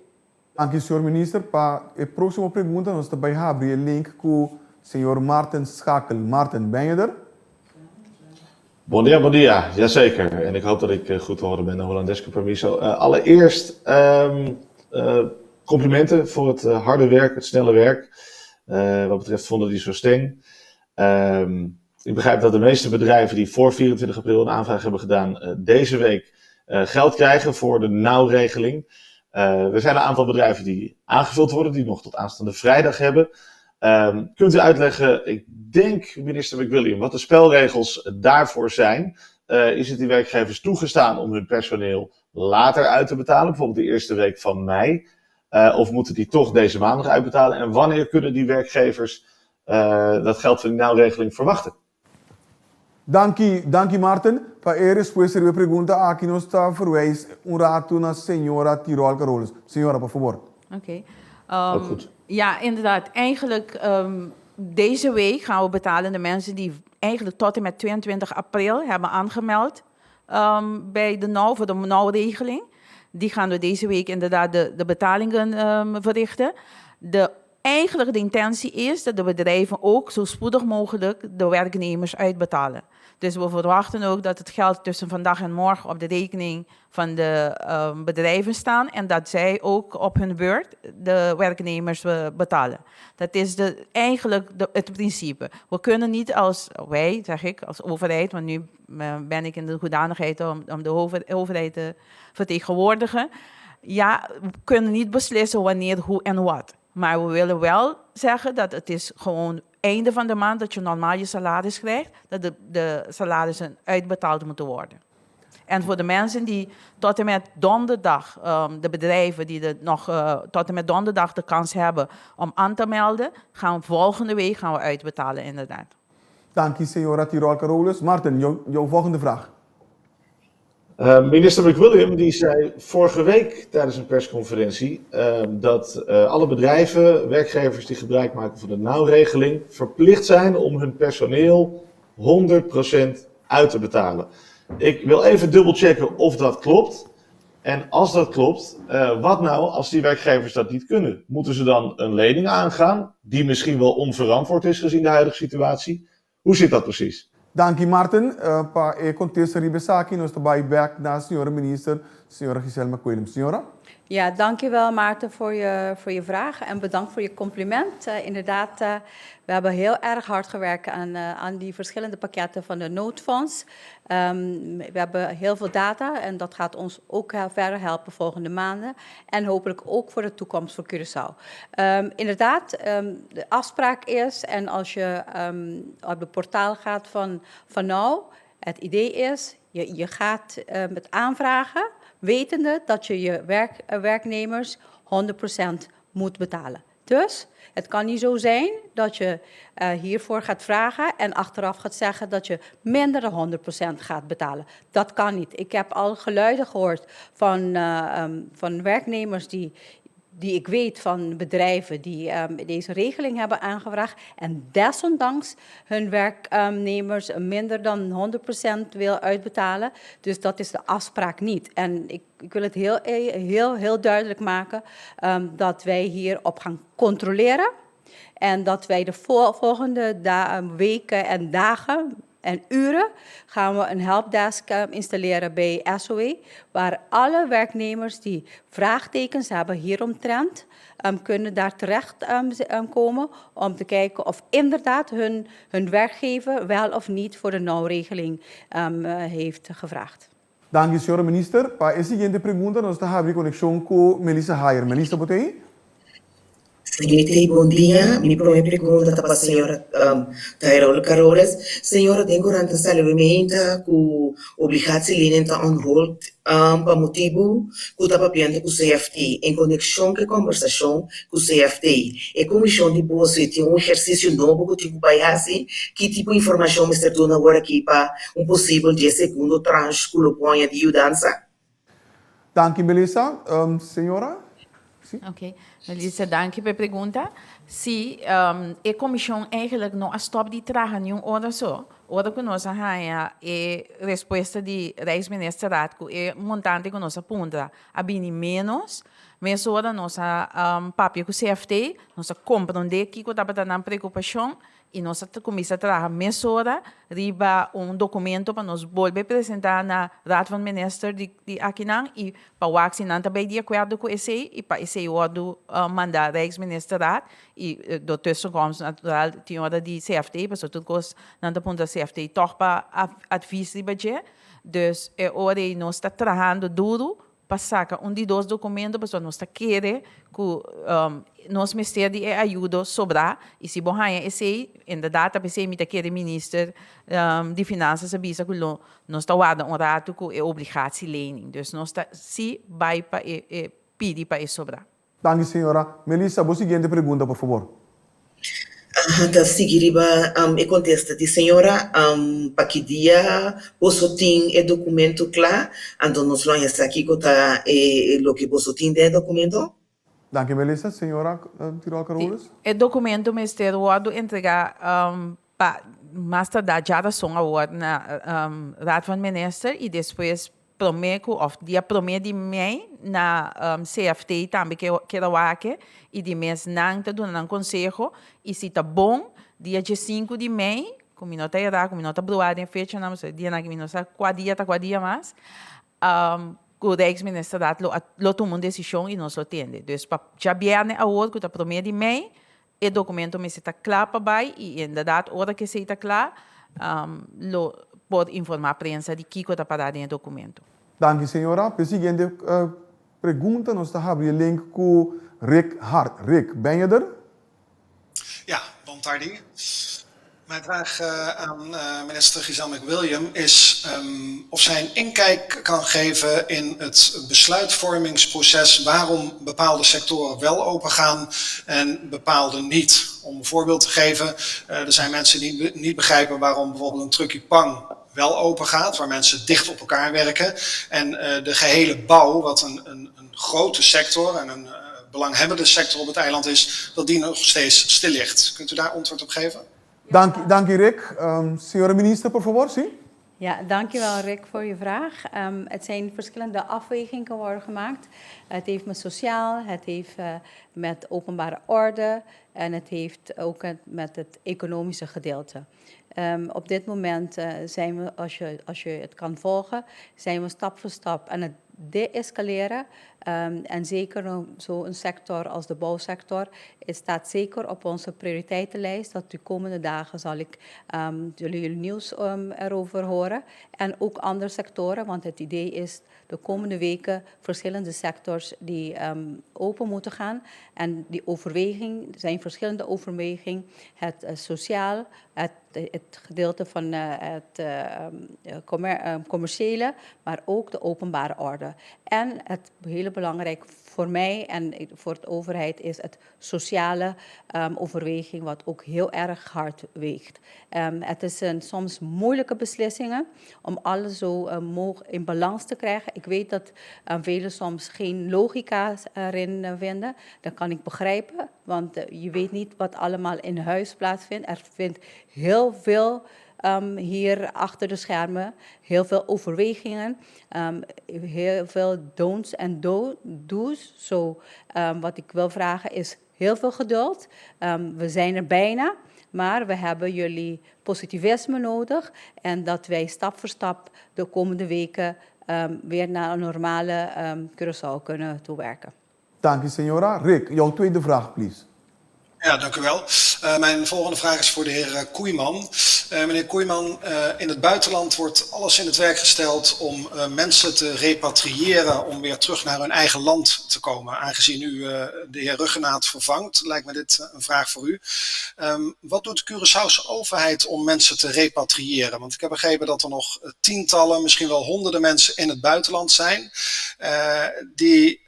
Danki señor Minister. Pa e proximo pregunta nos ta bay habri e link cu señor Maarten Schakel. Maarten, ben je er? Bon dia, bon dia. Jazeker. En ik hoop dat ik goed te horen ben, Holandeske permiso. Allereerst complimenten voor het harde werk, het snelle werk. Wat betreft Fondo di Sosten. Ik begrijp dat de meeste bedrijven die voor 24 april een aanvraag hebben gedaan, deze week geld krijgen voor de nauwregeling. Er zijn een aantal bedrijven die aangevuld worden, die nog tot aanstaande vrijdag hebben. Kunt u uitleggen, ik denk minister McWilliam, wat de spelregels daarvoor zijn? Is het die werkgevers toegestaan om hun personeel later uit te betalen, bijvoorbeeld de eerste week van mei? Of moeten die toch deze maand nog uitbetalen? En wanneer kunnen die werkgevers dat geld van die nauwregeling verwachten? Danki, danki Maarten. Pa e respuesta riba e pregunta aki nos ta verwijs un ratu na señora Tirol Carolus. Señora, por fabor. Oké. Ja, inderdaad. Eigenlijk deze week gaan we betalen de mensen die eigenlijk tot en met 22 april hebben aangemeld bij de NOW, voor de NOW-regeling. Die gaan we deze week inderdaad de betalingen verrichten. De Eigenlijk de intentie is dat de bedrijven ook zo spoedig mogelijk de werknemers uitbetalen. Dus we verwachten ook dat het geld tussen vandaag en morgen op de rekening van de bedrijven staan en dat zij ook op hun beurt de werknemers betalen. Dat is de, eigenlijk de, het principe. We kunnen niet als wij, zeg ik, als overheid, want nu ben ik in de hoedanigheid om de overheid te vertegenwoordigen. Ja, we kunnen niet beslissen wanneer, hoe en wat. Maar we willen wel zeggen dat het is gewoon einde van de maand dat je normaal je salaris krijgt, dat de salarissen uitbetaald moeten worden. En voor de mensen die tot en met donderdag, de bedrijven die er nog tot en met donderdag de kans hebben om aan te melden, gaan we volgende week gaan we uitbetalen inderdaad. Danki, señora Tirol Carolus. Martin, jouw volgende vraag. Minister McWilliam die zei vorige week tijdens een persconferentie dat alle bedrijven, werkgevers die gebruik maken van de nauwregeling, verplicht zijn om hun personeel 100% uit te betalen. Ik wil even dubbelchecken of dat klopt. En als dat klopt, wat nou als die werkgevers dat niet kunnen? Moeten ze dan een lening aangaan, die misschien wel onverantwoord is gezien de huidige situatie? Hoe zit dat precies? Danki Martin pa e contesta riba esaki. Nos ta bay bek na señora Minister, señora Giselle McWilliams. Señora? Ja, dankjewel Maarten voor je, voor je vraag en bedankt voor je compliment. Inderdaad, we hebben heel erg hard gewerkt aan, aan die verschillende pakketten van de noodfonds. We hebben heel veel data en dat gaat ons ook verder helpen volgende maanden. En hopelijk ook voor de toekomst voor Curaçao. Inderdaad, de afspraak is, en als je op het portaal gaat van nou, het idee is, je gaat het aanvragen, wetende dat je je werknemers 100% moet betalen. Dus het kan niet zo zijn dat je hiervoor gaat vragen en achteraf gaat zeggen dat je minder dan 100% gaat betalen. Dat kan niet. Ik heb al geluiden gehoord van werknemers die ik weet van bedrijven die deze regeling hebben aangevraagd en desondanks hun werknemers minder dan 100% wil uitbetalen. Dus dat is de afspraak niet. En ik wil het heel, heel, heel duidelijk maken dat wij hierop gaan controleren en dat wij de volgende weken en dagen en uren gaan we een helpdesk installeren bij SOE, waar alle werknemers die vraagtekens hebben hieromtrent, kunnen daar terecht komen om te kijken of inderdaad hun werkgever wel of niet voor de nauwregeling heeft gevraagd. Danki, señora minister. Pa e siguiente pregunta, nos ta habri konekshon ku Melissa Hayer. Melissa, bo ta ei? Siguiente, bon dia. Mi prome pregunta ta pa señora Tyrol Caroles. Señora, den corant a sali rementa cu obligatielening ta on hold pa motibu cu ta papiando cu CFT. En conexion cu e combersacion cu CFT, e comision di boso tin un ehercicio nobo cu tin cu bay haci? Ki tipo informacion mester duna awor aki pa un posibel dje segundo tranche cu lo poña di yudansa? Danki Melissa. Señora? Si. Ok. Melissa, danki pa e pregunta. Si, e komishon eigenlijk no a stòp di traha niun ora so. Ora ku nos a haña e respuesta di Rijksministerraad ku e montante ku nos a puntra a bini ménos, mesora nos a papia ku CFT, nos a komprondé kiko tabata nan preokupashon I nos a kuminsá traha mesora riba un dokumento pa nos bolbe presentá na Raad van Minister di di akinan i pa wak si nan ta bay di akuerdo ku esei i pa esei wòrdu mandá Rijksministerraad i do tussenkomst natural tin ora di CFT pasobra tur kos nan ta puntra CFT tòg pa advis riba dje. Dus e ora ei nos ta trahando duru pa saca un di dos documento pasobra nos ta kere cu nos mester di e ayudo sobra y si bo haya esey inderdaad ta pesey mi ta kere minister di finanzas a bisa cu lo nos ta warda un rato cu e obligatielening dus nos ta si bay pa e pidi pa e sobra. Danki señora. Melissa, bo siguiente pregunta por fabor. Aha, ta sigui riba e kontesta di señora, pa ki dia boso tin e dokumento kla? Anto nos lo haña sa kiko ta e loke boso tin den e dokumento. Danki Melissa. Señora Tirol Carolus. E dokumento mester wòrdu entregá pa mas tardá djarason awor na Raad van Minister i despues promé ku òf dia promé di mei na CFT tambe ke keda wak i di mes nan ta duna nan konseho i si ta bon dia diesinku di mei ku mi no ta erá ku mi no ta bruá den fechanan pasobra e dianan aki mi no sa kua dia ta kua dia mas ku Rijksministerraad lo lo tuma un desishon i nos lo tende. Dus pa djabièrnè awor ku ta promé di mei E documento mester ta cla pa bay y inderdaad ora cu esey ta cla lo por informa prensa di kico ta para den e documento. Danki señora. P'e siguiente pregunta nos ta habri e link cu Rick Hart. Rick, ben je der? Ja, bon tardi. Mijn vraag aan minister Giselle McWilliam is of zij een inkijk kan geven in het besluitvormingsproces waarom bepaalde sectoren wel open gaan en bepaalde niet. Om een voorbeeld te geven, er zijn mensen die niet begrijpen waarom bijvoorbeeld een truckie pang wel open gaat, waar mensen dicht op elkaar werken. En de gehele bouw, wat een grote sector en een belanghebbende sector op het eiland is, dat die nog steeds stil ligt. Kunt u daar antwoord op geven? Danki, danki Rick. Señora Minister, por favor, si. Ja, dankjewel Rick voor je vraag. Het zijn verschillende afwegingen worden gemaakt. Het heeft met sociaal, het heeft met openbare orde en het heeft ook met het economische gedeelte. Op dit moment zijn we, als je het kan volgen, zijn we stap voor stap aan het deescaleren. En zeker zo'n sector als de bouwsector, het staat zeker op onze prioriteitenlijst. Dat de komende dagen zal ik jullie nieuws erover horen. En ook andere sectoren, want het idee is de komende weken verschillende sectors die open moeten gaan. En die overweging, er zijn verschillende overwegingen. Het sociaal, het gedeelte van het commerciële, maar ook de openbare orde. En het hele belangrijk voor mij en voor de overheid is het sociale overweging, wat ook heel erg hard weegt. Het is een soms moeilijke beslissingen om alles zo in balans te krijgen. Ik weet dat velen soms geen logica erin vinden. Dat kan ik begrijpen, want je weet niet wat allemaal in huis plaatsvindt. Er vindt heel veel hier achter de schermen, heel veel overwegingen, heel veel don'ts en do's. So, wat ik wil vragen is heel veel geduld. We zijn er bijna. Maar we hebben jullie positivisme nodig en dat wij stap voor stap de komende weken weer naar een normale Curaçao kunnen toewerken. Dank u, señora. Rick, jouw tweede vraag, please. Ja, dank u wel. Mijn volgende vraag is voor de heer Koeiman. Meneer Koeiman, in het buitenland wordt alles in het werk gesteld om mensen te repatriëren om weer terug naar hun eigen land te komen. Aangezien u de heer Rhuggenaath vervangt, lijkt me dit een vraag voor u. Wat doet de Curaçaose overheid om mensen te repatriëren? Want ik heb begrepen dat er nog tientallen, misschien wel honderden mensen in het buitenland zijn die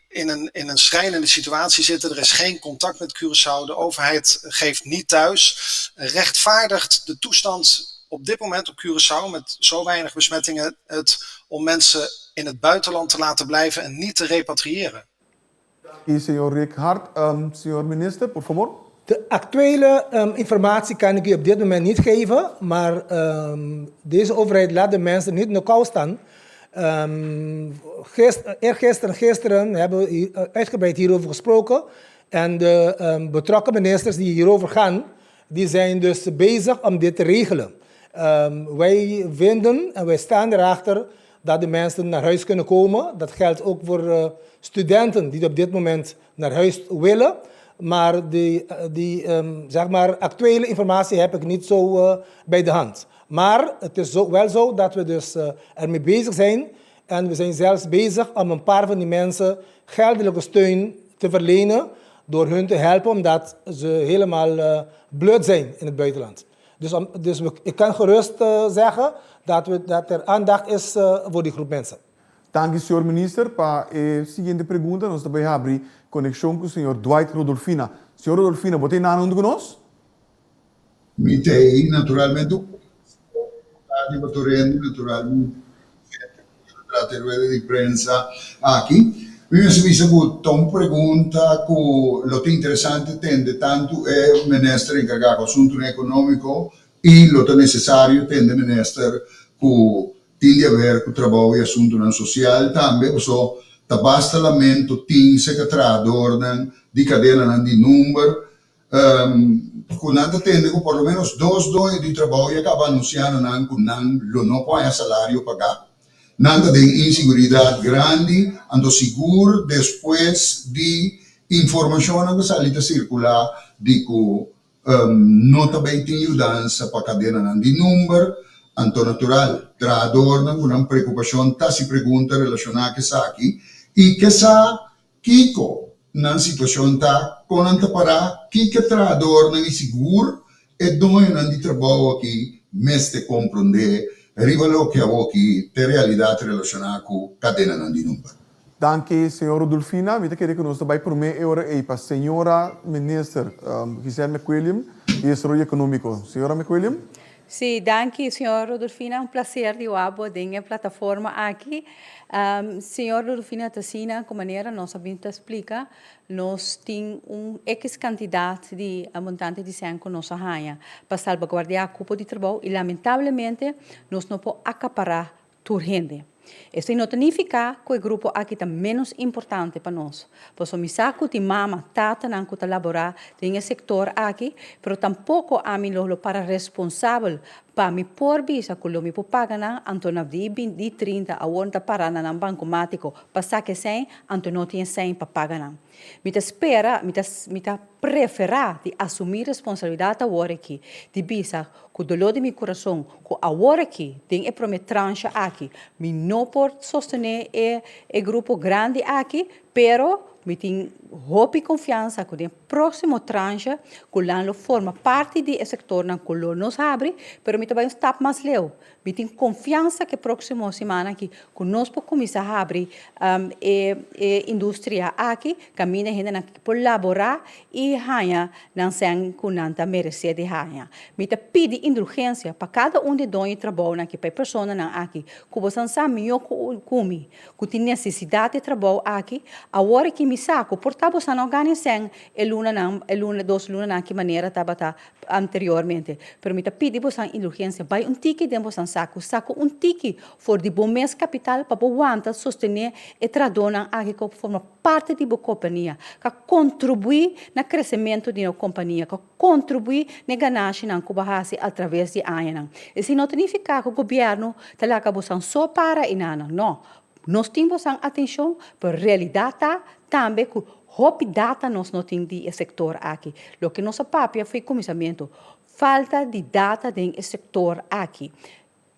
in een schrijnende situatie zitten. Er is geen contact met Curaçao. De overheid geeft niet thuis. Rechtvaardigt de toestand op dit moment op Curaçao met zo weinig besmettingen het om mensen in het buitenland te laten blijven en niet te repatriëren? Señor Rick Hart, señor minister, por fabor. De actuele informatie kan ik u op dit moment niet geven, maar deze overheid laat de mensen niet in de kou staan. Eergisteren, gisteren hebben we uitgebreid hierover gesproken. En de betrokken ministers die hierover gaan, die zijn dus bezig om dit te regelen. Wij vinden en wij staan erachter dat de mensen naar huis kunnen komen. Dat geldt ook voor studenten die op dit moment naar huis willen. Maar die zeg maar, actuele informatie heb ik niet zo bij de hand. Maar het is zo, wel zo dat we dus ermee bezig zijn. En we zijn zelfs bezig om een paar van die mensen geldelijke steun te verlenen door hun te helpen, omdat ze helemaal blut zijn in het buitenland. Dus ik kan gerust zeggen dat er aandacht is voor die groep mensen. Dank u, señor minister. Pa e siguiente pregunta, nos ta bai habri konekshon ku señor Dwight Rodolfina. Señor Rodolfina, bo ta huntu ku nos? Mi t'ei, naturalmente, naturalmente, durante rueda di prensa aki. Mi a ku un pregunta ku lo ta interesante tende tantu e minister enkargá ku asuntu ekonómiko i lo ta nesesario tende minister ku tin di haber ku trabou i asuntu sosial tambe, so ta basta lamento tin sekretador di kadena di number ku nan ta tende ku por lo menos dos doño di trabou a kaba anunsiando nan ku nan lo no por salario paga. Nan ta den inseguridat grandi, anto sigur despues di informashon ku sali ta sirkulá di ku no tambe tin yudansa pa kadena di number, anto natural, trahadó nan ku preokupashon ta hasi pregunta relashoná ku esaki i ke sa kiko nan situashon ta kon nan ta para kiko trahadó nan i sigur e doño nan di trabou aki mester komprondé riba loke aki ta realidat relashoná ku kadena nan di number. Danki, señor Rodolfina. Mi ta kere ku nos bai promé ora ei pa señora minister Giselle McWilliam di Desaroyo Ekonómiko. Señora McWilliam? Sí, danki, señor Rodolfina. Un placer di wak bo den e plataforma aki. Señor Rodolfina, ta asina ku manera nos a bin ta splika, nos tin un X kantidat di montante di sèn ku nos a haña pa salbaguardiá kupo di trabou i lamentablemente nos no por akapará tur hende. Esei no ta nifiká ku e grupo aki ta ménos importante pa nos. Pasobra mi sa ku tin mama, tatanan ku ta laborá den e sektor aki, pero tampoko ami lo lo para responsabel pa mi por bisa ku lo mi por paga nan, anto na di binti, di trinta awor ta pará na nan bankomátiko pa saka e sèn, anto no tin e sèn pa paga nan. Mi ta spera, mi ta mi ta preferá di asumí responsabilidat awor aki, di bisa ku doló di mi kurason ku awor aki den e promé transha aki mi no por sostené e e grupo grandi aki, pero mi tin hopi konfiansa ku den e próksimo transha ku nan lo forma parti di e sektornan ku lo nos habri, pero mi ta bai un stap mas leu. Mi tin konfiansa ku e próksimo siman aki ku nos por kuminsá habri e e industria aki kaminda hendenan por laborá i haña nan sèn ku nan ta meresé di haña. Mi ta pidi indulgensia pa kada un di e doño di trabounan aki, pa e personanan aki ku boso sa mihó ku mi ku tin nesesidat di e trabou aki. Awor aki mi sa ku por ta boso no gana e sèn e lunanan e luna dos lunanan aki manera tabata anteriormente. Pero mi ta pidi bosan indulgensia, bai un tiki den bosan saku, saka un tiki for di bo mes kapital pa bo wanta sostené e trahadónan aki ku forma parti di bo kompania, ka kontribuí na kresementu di no kompania, ka kontribuí na e ganashinan ku bo hasi atraves di añanan. Esei no ta nifiká ku gobièrnu ta laga bosan so para enanan, no. Nos tin bosan atenshon, pero realidat ta tambe ku hopi data nos no tin di e sektor aki. Loke nos a papia for e kuminsamentu, falta di data den e sektor aki.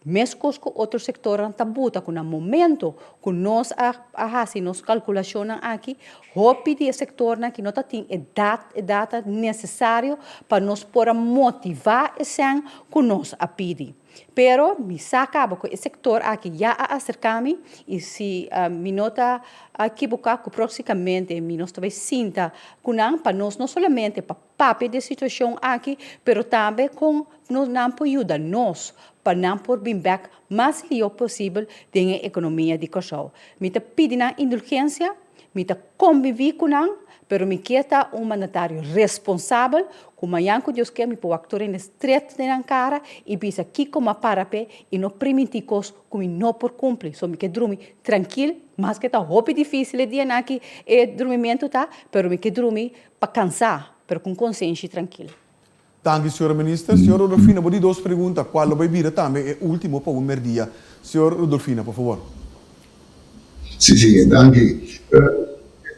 Meskos ku otro sektornan ta buta ku na momento ku nos a a hasi nos kalkulashonnan aki, hopi di e sektornan aki no ta tin e e data nesesario pa nos por a motivá esèn ku nos a pidi. Pero mi sa kaba ku e sektor aki ya a aserká mi i si mi no ta kiboká ku próksimamente mi nos ta bai sinta ku nan pa nos no solamente pa papia di e situashon aki pero tambe kon nos nan por yuda nos pa nan por bin bèk mas lihó posibel den e ekonomia di Kòrsou. Mi ta pidi nan indulgensia. Mi ta konviví ku nan, pero mi kier ta un mandatario responsabel ku mañan ku Dios kier mi por wak tur hende stret den nan kara i bisa kiko m'a para p'e i no primintí kos ku mi no por kumpli. So mi ke drumi trankil, maske ta hopi difísil e dianan aki e drumimentu ta, pero mi ke drumi pa kansá, pero ku un konsenshi trankil. Danki, señora Minister. Señor Rodolfina, bo di dos pregunta, cual lo bay bira tambe e ultimo pa un merdia. Señor Rodolfina, por favor. Si, si, danki.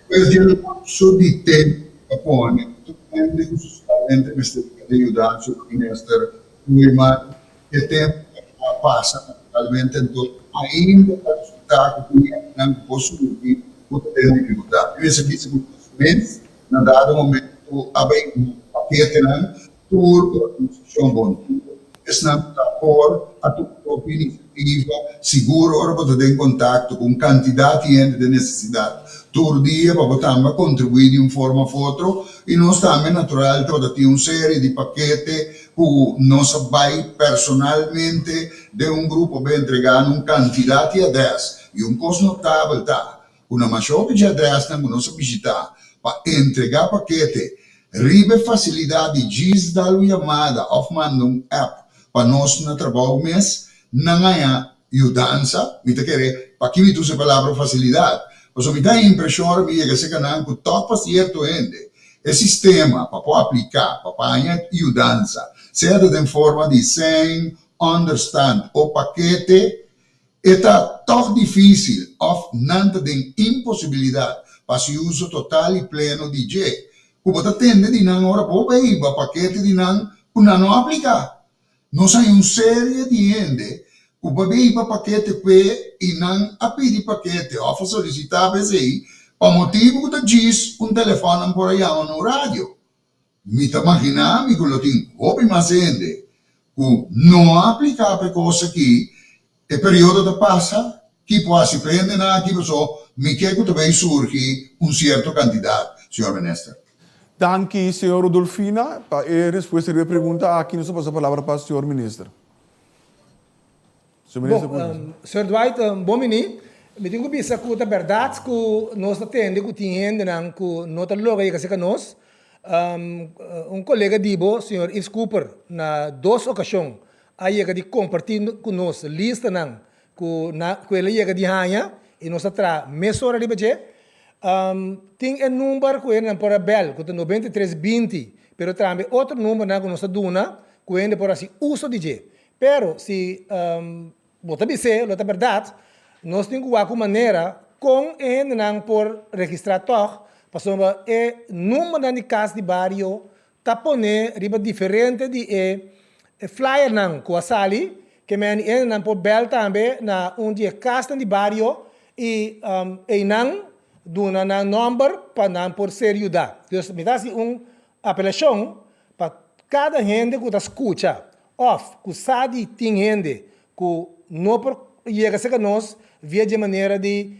Despues di e lapso di tempo cu a pone, tur hende cu socialmente mester di yudansa di Minister Koeiman, e tempo a pasa naturalmente, enton ainda ta resulta cu tin hendenan cu por surgi cu ta den dificultad. Mi mester bisa cu nos mes Na dado momento a bay paketenan tur organisacion bon tur esnan cu ta por a tuma propio iniciativa, sigur ora bo ta den contacto cu un cantidad di hende den necesidad tur dia pa bo tambe a contribui di un forma of otro y nos tambe natural tabata tin un serie di pakete cu nos a bay personalmente den un grupo bay entrega na un cantidad di adres y un cos notabel ta Ku na masha hopi dje adrèsnan ku nos a bishitá pa entregá pakete riba e fasilidat di djis dal un yamada òf manda un app pa nos na trabou mes, nan haña yudansa. Mi ta kere paki mi ta usa e palabra fasilidat, pasobra mi ta haña impreshon ora mi yega serka nan ku tòg pa sierto hende e sistema pa por apliká pa por haña yudansa, sea ta den forma di sèn, ònderstand o pakete, E ta tòg difísil òf nan ta den imposibilidat pa hasi uso total i pleno di dje, ku bo ta tende di nan ora bo bai hiba pakete di nan ku nan no apliká. Nos haña un serie di hende ku bo bai hiba pakete p'e i nan a pidi pakete òf a solisitá pa esei pa motibu ku ta djis un telefòn nan por a yama na un radio. Mi ta maginá mi ku lo tin hopi mas hende ku no a apliká pa e kos aki. E periodo ta pasa, ki por hasi pa e hendenan aki paso mi ke ku ta bay surgi un sierto kantidat, señor Minister. Danki, señor Rodolfina, pa e respuesta riba e pregunta aki. Nos ta pasa palabra pa señor Minister. Señor Minister Bon, Koeiman. Señor Dwight, bon bini. Mi tin ku bisa ku ta bèrdat ku nos ta tende ku tin hendenan ku no ta logra yega serka nos. Un kolega di bo, señor Yves Cooper, na dos okashon a yega di kompartí ku nos listanan ku na ku el a yega di haña i nos a traha mesora riba dje. Tin e number ku hendenan por a bèl ku ta 93 20, pero tambe otro numbernan ku nos ta duna ku hende por hasi uso di dje. Pero si bo ta bis'é lo ta bèrdat, nos tin ku wak un manera kon e hendenan por registrá tòg, pasobra e numbernan di kas di bario ta pone riba diferente di e flyernan ku a sali, ke men e hendenan por bèl tambe na un di e kasnan di bario i einan duna nan nòmber pa nan por ser yudá. Dus mi ta hasi un apelashon pa kada hende ku ta skucha òf ku sa di tin hende ku no por yega serka nos via dje manera di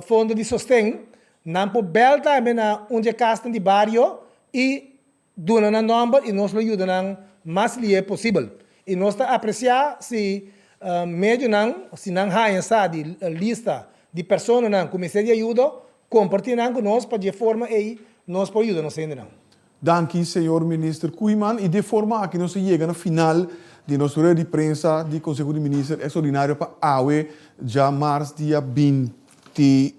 fondo di sosten, nan por bèl tambe na un dje kasnan di bario i duna nan nòmber i nos lo yuda nan mas lihe posibel. I nos ta apresiá si medionan, si nan haña sa di lista di personanan ku mester di ayudo, kompartí nan ku nos pa dje forma ei nos por yuda nos hendenan. Danki señor Minister Koeiman y di e forma aki nos a yega na final di nos rueda di prensa di Conseho di Minister extraordinario pa awe djamars dia 28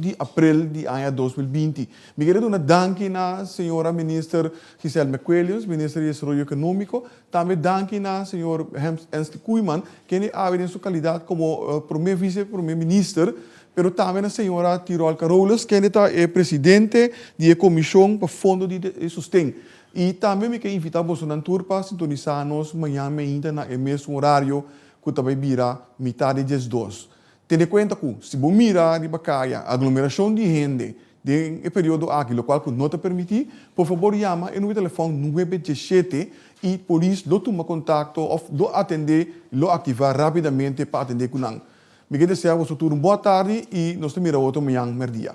di april di aña 2020. Mi kere duna danki na señora Minister Giselle McWilliams, Minister di Desaroyo Economico, tambe danki na señor Hensley Koeiman kende awe den su calidad como Prome Vice Prome Minister Pero tambe na señora Tirol Carolus, kende ta e presidente di e Komishon pa Fondo di Sosten. I tambe mi ke invitá bosonan tur pa sintonisá nos mañan meinta na e mesun orario ku ta bai bira mitá di 12. Tene kuenta ku si bo mira riba kaya aglomerashon di hende den e periodo aki, lokual ku no ta permití, por fabor yama e numero di telefòn 917 i polis lo tuma kontakto òf lo atendé, lo aktivá rápidamente pa atendé ku nan. Mi ke desea boso tur un boa tardi i nos ta mira otro mañan merdia.